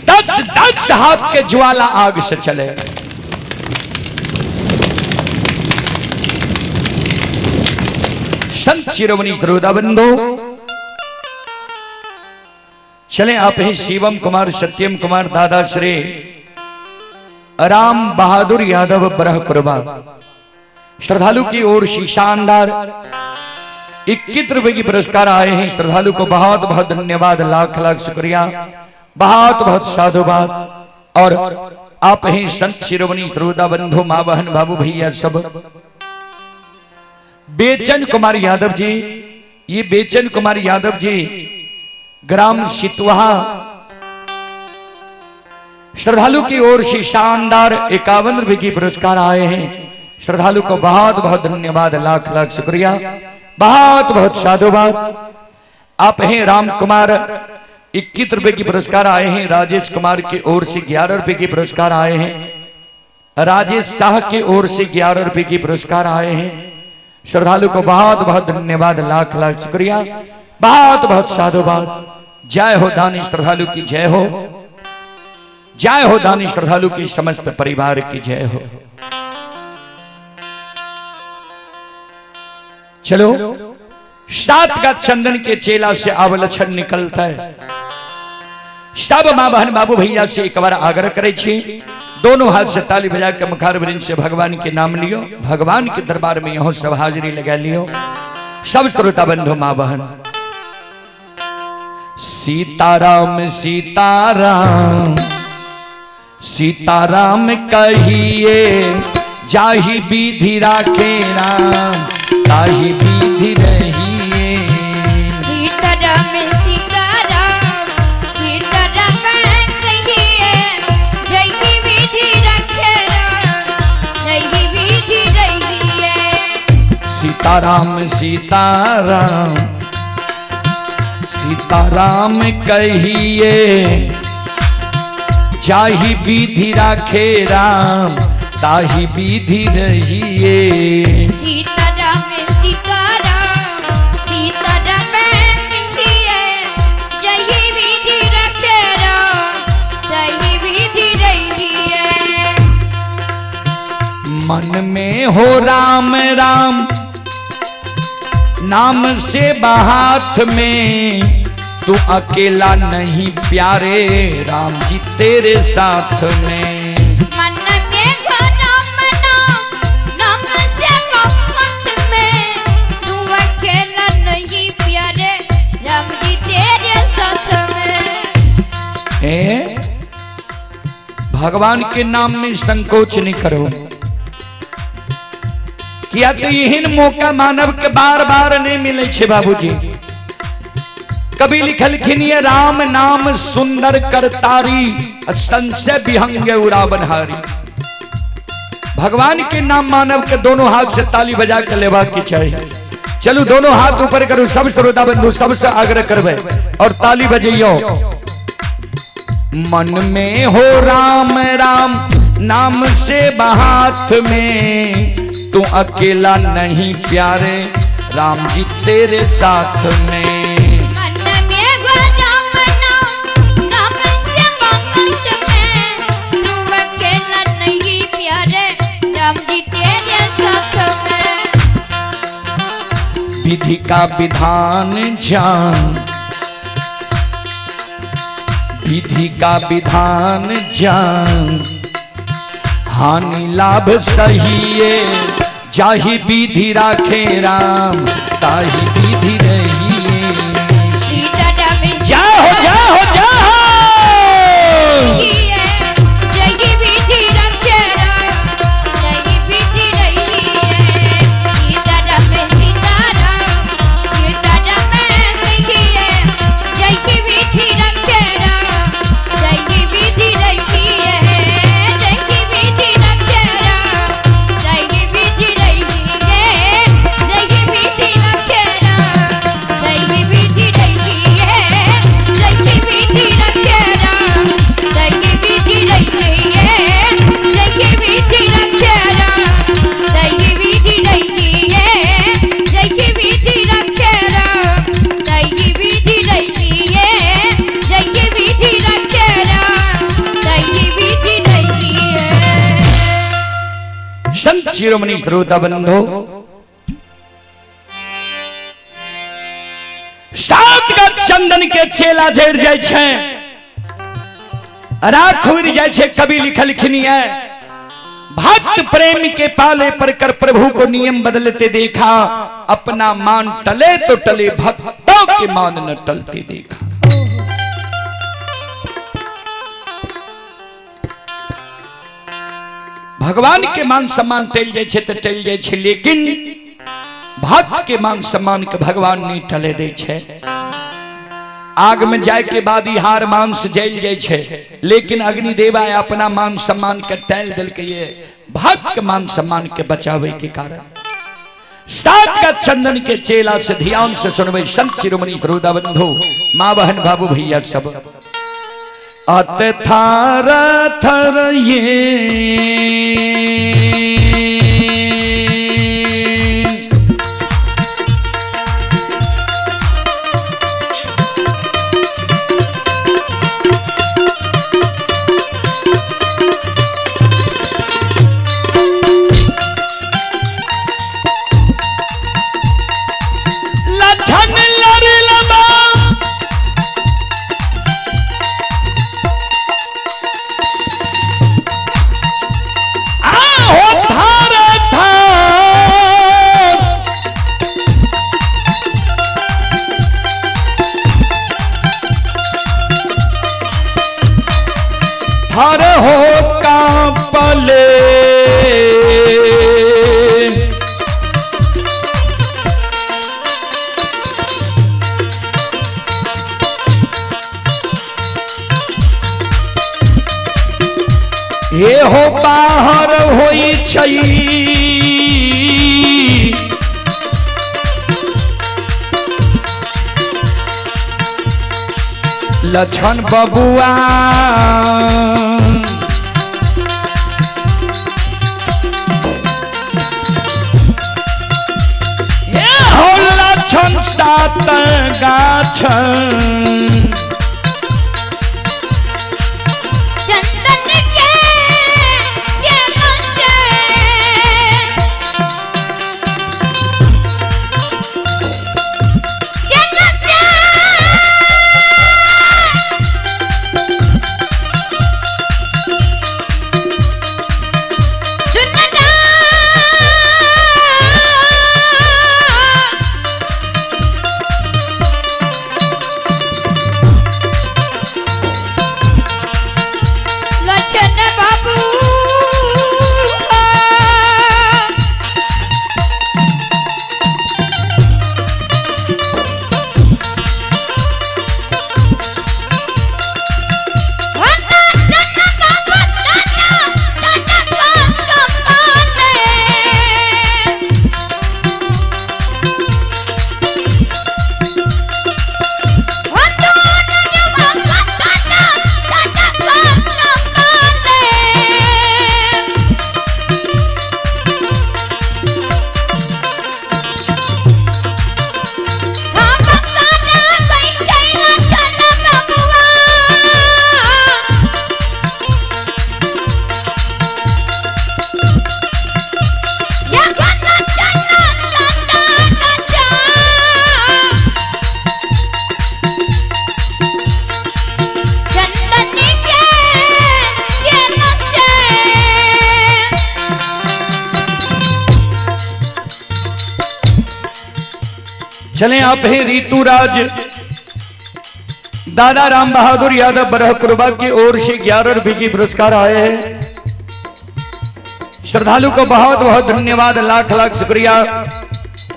S1: दस हाथ के ज्वाला आग से चले। संत शिरोमणि श्रोता बंधु, चले आप ही शिवम कुमार सत्यम कुमार दादा श्री राम बहादुर यादव बरहपुरवा श्रद्धालु की ओर से शानदार 21 रुपए की पुरस्कार आए हैं। श्रद्धालु को बहुत बहुत धन्यवाद, लाख लाख शुक्रिया, बहुत बहुत साधुवाद। और आप ही संत शिरोमणि श्रोता बंधु, माँ बहन बाबू भैया सब, बेचन कुमार यादव जी, ये बेचन कुमार यादव जी ग्राम सितवाहा श्रद्धालु की ओर से शानदार 51 रुपए की पुरस्कार आए हैं। श्रद्धालु को बहुत बहुत धन्यवाद, लाख लाख शुक्रिया, बहुत बहुत साधुवाद। आप हैं राम कुमार, 21 रुपए की पुरस्कार आए हैं। राजेश कुमार की ओर से 11 रुपए की पुरस्कार आए हैं। राजेश शाह की ओर से 11 रुपए की पुरस्कार आए हैं। श्रद्धालु को बहुत बहुत धन्यवाद, लाख लाख शुक्रिया, बहुत बहुत साधुवाद। जय हो दानी श्रद्धालु की जय हो, जय हो दानी श्रद्धालु की समस्त परिवार की जय हो। चलो, सात का चंदन के चेला से अवलक्षण निकलता है। सब माँ बहन बाबू भैया से एक बार आग्रह करे छी, दोनों हाथ से ताली बजा के मुखार वृंद से भगवान के नाम लियो, भगवान के दरबार में यहाँ सब हाजिरी लगा लियो। सब श्रोता बंधु माँ बहन, सीताराम सीताराम सीताराम कहिए, जाहि विधि राखे राम ताहि विधि रहिए।
S2: सीताराम सीताराम सीताराम कहिए, जय विधि रखे राम जय विधि रहिए।
S1: सीताराम सीताराम सीताराम कहिए, जाहि विधि राखे राम ताहि विधि रहिए।
S2: सीताराम सीताराम सीताराम कहिए, जय विधि रखे राम ताहि विधि रहिए।
S1: मन में हो राम राम नाम से हाथ में, तू अकेला नहीं प्यारे राम जी तेरे साथ में।
S2: मन में हो राम नाम नाम से मोहब्बत में, तू अकेला नहीं प्यारे राम जी तेरे साथ में।
S1: ए? भगवान के नाम में संकोच नहीं करो, किया तो एहन मौका मानव के बार बार नहीं मिले छे बाबूजी। कभी लिखलखिन ये राम नाम सुंदर करतारी, संशय विहंग उड़ावनहारी। भगवान के नाम मानव के दोनों हाथ से ताली बजा के लेवा के चाहिए। चलू दोनों हाथ ऊपर करू, सब श्रोता बंधु सबसे आग्रह करबे और ताली बजइयो। मन में हो राम राम नाम से हाथ में, तू अकेला नहीं प्यारे राम जी तेरे साथ में।
S2: मन में हो राम नाम नाम से मोहब्बत में, तू अकेला नहीं प्यारे राम जी तेरे साथ में।
S1: विधि का विधान जान, विधि का विधान जान, हानि लाभ सहिए, जाहि विधि राखे राम ताहि विधि रहिए।
S2: सीताराम
S1: जय हो जय हो जय हो।
S2: जय विधि रखे राम जय विधि रहिए। सीताराम सीताराम सीताराम कहिए, जय विधि रखे राम जय विधि रहिए। जय विधि रखे राम जय विधि रहिए। जय विधि रखे राम जय विधि रहिए। जय विधि रखे राम जय विधि रहिए। जय विधि रखे राम जय विधि रहिए। जय विधि रखे राम जय विधि रहिए। जय विधि रखे राम जय विधि रहिए।
S1: संत शिरोमणि श्रोता बंधु, सात का चंदन के चेला झड़ जाय छै, राख उड़ जाय छै। कवि लिखलखिन ये भक्त प्रेम के पाले पर कर प्रभु को नियम बदलते देखा, अपना मान टले तो टले, भक्तों के मान न टलते देखा। भगवान के मान सम्मान टल जाए छे तो टल जाए छे, लेकिन भक्त के मान सम्मान के भगवान नहीं टले दे छे। आग में जाए के बाद ही हार मांस जल जाए छे, लेकिन अग्निदेवा अपना मान सम्मान के टल दिल के ये भक्त के मान सम्मान के बचावे के कारण। सात का चंदन के चेला से ध्यान से सुनवे संत शिरोमणि श्रोता बंधु माँ बहन बाबू भैया सब। अत थार थर ये लछन लड़ लबा आहो थार थार थार हो कांपले हे हो बाहर होई छई लछन बबुआ हे हो लछन सात गाछ
S2: चंदन के चेलों से चेलों से सुनना लछन बाबू चंदन के चेलों से
S1: चलें आप हैं ऋतुराज दादा राम बहादुर यादव बरहपुरवा की ओर से 11 रुपए की पुरस्कार आए हैं। श्रद्धालु को बहुत बहुत धन्यवाद, लाख लाख शुक्रिया,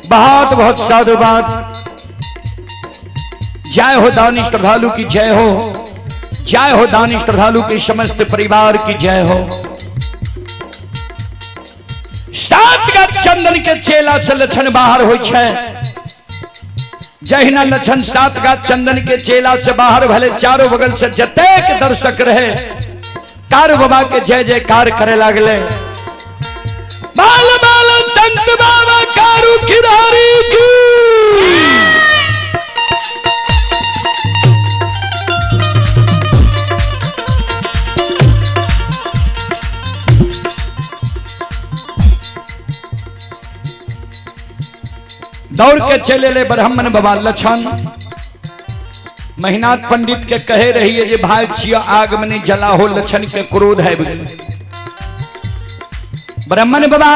S1: बहुत बहुत साधुवाद। जय हो दानी श्रद्धालु की जय हो, जय हो दानी श्रद्धालु के समस्त परिवार की जय हो। सात का चंदन के चेला से लक्षण बाहर हो छे, जहिना लक्षण सात का चंदन के चेला से बाहर भले चारों बगल से जतेक दर्शक रहे कार बाबा के जय जयकार करे लागले। बाल बाल संत बाबा कारू खिलारी की। दौड़ के चले ले ब्राह्मण बाबा लक्षण महिनाथ पंडित के कहे रही है जे भाई छिया आग में नहीं जला हो, लक्षण के क्रोध है। ब्राह्मण बाबा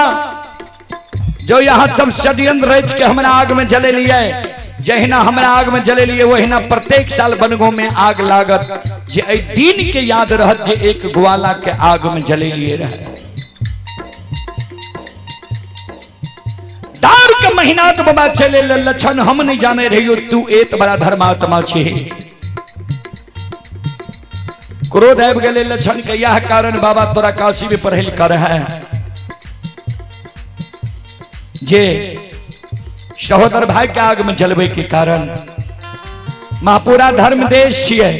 S1: जो यहाँ सब षड्यंत्र रच के हमरा आग में जले लिए, जहिना हमरा आग में जले लिए वहिना प्रत्येक साल बनगो में आग लागत, जे एहि दिन के याद रहत जे एक ग्वाला के आग में जले लिए रहे। दार के महीना तो बाबा चले लक्षण हम नहीं जाने रहियो तू एत बड़ा धर्मात्मा छे। क्रोध आबि गेलै लक्षण के, यह कारण बाबा तोरा काशी में पढ़ल कर है जे सहोदर भाई के आग में जलवे के कारण। महापूरा धर्म देश छियै,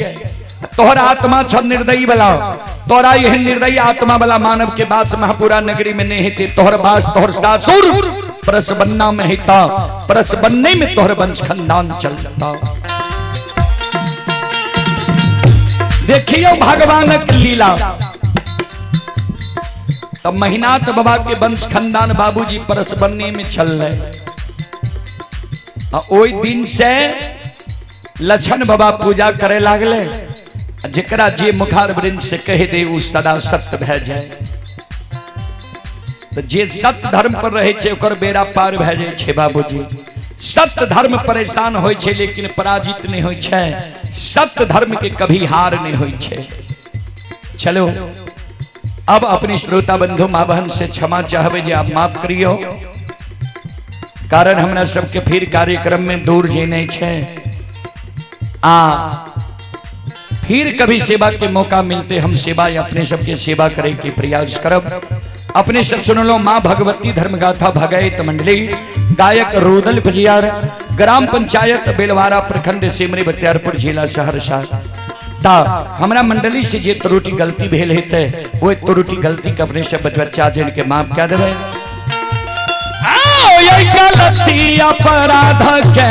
S1: तोहर आत्मा छ निर्दयी वाला, तोरा एहन निर्दयी आत्मा वाला मानव के बास महापूरा नगरी में नहीं हेतै। तोहर बास तोहर सासुर परसबन्ना में हेता, परसबन्ने में तोहर वंश खानदान चलता। देखियो भगवानक लीला। तब महिनाथ बाबा के वंश खानदान बाबूजी परसबन्ने में चल रहे। ओहि दिन से लक्षण बाबा पूजा करे लागले, जेकरा जे मुखार वृंद से कह दे उ सदा सत्य भए जाए। तो जे सत्य धर्म पर रहे छे ओकर बेड़ा पार भए जाए छे बाबूजी। सत्य धर्म परेशान होय छे लेकिन पराजित नहीं होय छे, सत्य धर्म के कभी हार नहीं होय छे। चलो अब अपनी श्रोता बंधु माँ बहन से क्षमा चाहबे जे आप माफ करियो, कारण हमरा सबके फिर कार्यक्रम में दूर जेने छे। आ फिर कभी सेवा के मौका मिलते हम सेवा अपने सबके सेवा करे के प्रयास करब। अपने सब सुन लो माँ भगवती धर्मगाथा भगैत मंडली, गायक रोदल फजियार, ग्राम पंचायत बेलवारा, प्रखंड सिमरी बख्तियारपुर, जिला सहरसा। ता हमरा मंडली से जे त्रुटि गलती भेल हेतै ओहि त्रुटि गलती के अपने सब बच्चा जन के माफ कए देबै। आओ ये गलती अपराध के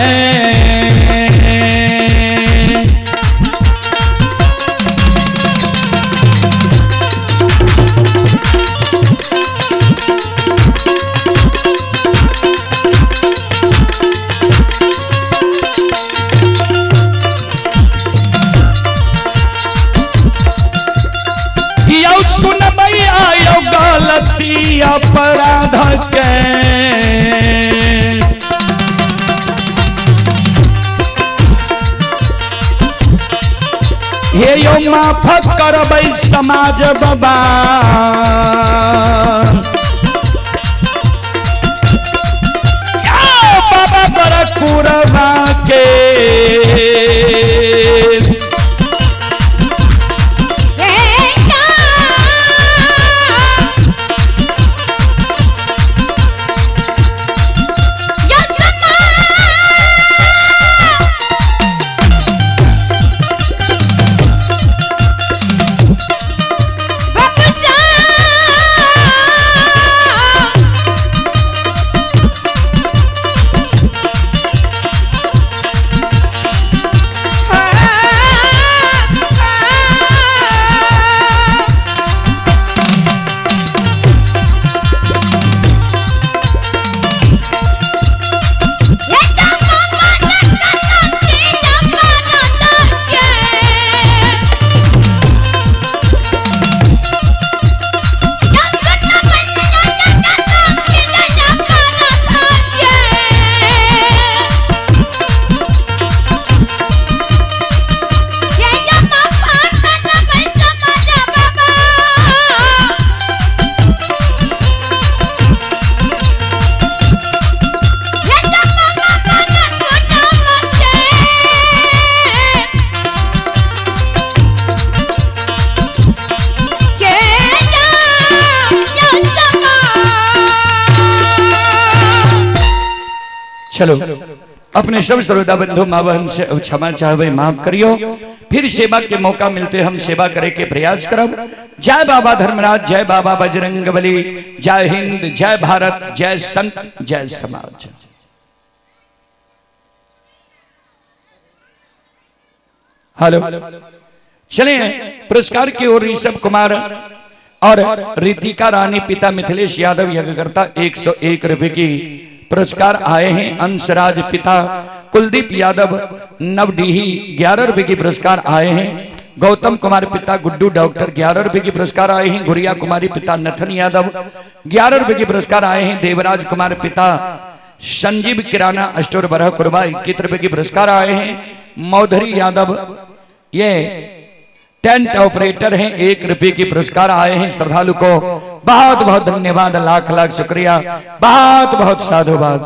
S1: गलती अपराध के हे यो माफ करबै समाज बाबा, बाबा बड़ा कुरबा के। चलो अपने सब श्रोता बंधु माँ बहन से क्षमा चाहबे, माफ करियो। फिर सेवा के मौका मिलते हम सेवा करे के प्रयास करब। जय बाबा धर्मराज, जय बाबा बजरंग बली, जय हिंद, जय भारत, जय संत, जय समाज। हेलो चले पुरस्कार की ओर ऋषभ कुमार और रितिका रानी पिता मिथिलेश यादव यज्ञकर्ता 101 रुपए की पुरस्कार आए हैं। अंशराज पिता कुलदीप यादव नवडीही 11 रुपए की पुरस्कार आए हैं। गौतम कुमार पिता गुड्डू डॉक्टर 11 रुपए की पुरस्कार आए हैं। गुड़िया कुमारी पिता नथन यादव 11 रुपए की पुरस्कार आए हैं। देवराज कुमार पिता संजीव किराना स्टोर बरहकुरबा 21 रुपए की पुरस्कार आए हैं। मौधरी यादव ये टेंट ऑपरेटर हैं, 1 रुपए की पुरस्कार आए हैं। श्रद्धालु को बहुत बहुत धन्यवाद, लाख लाख शुक्रिया, बहुत बहुत साधुवाद।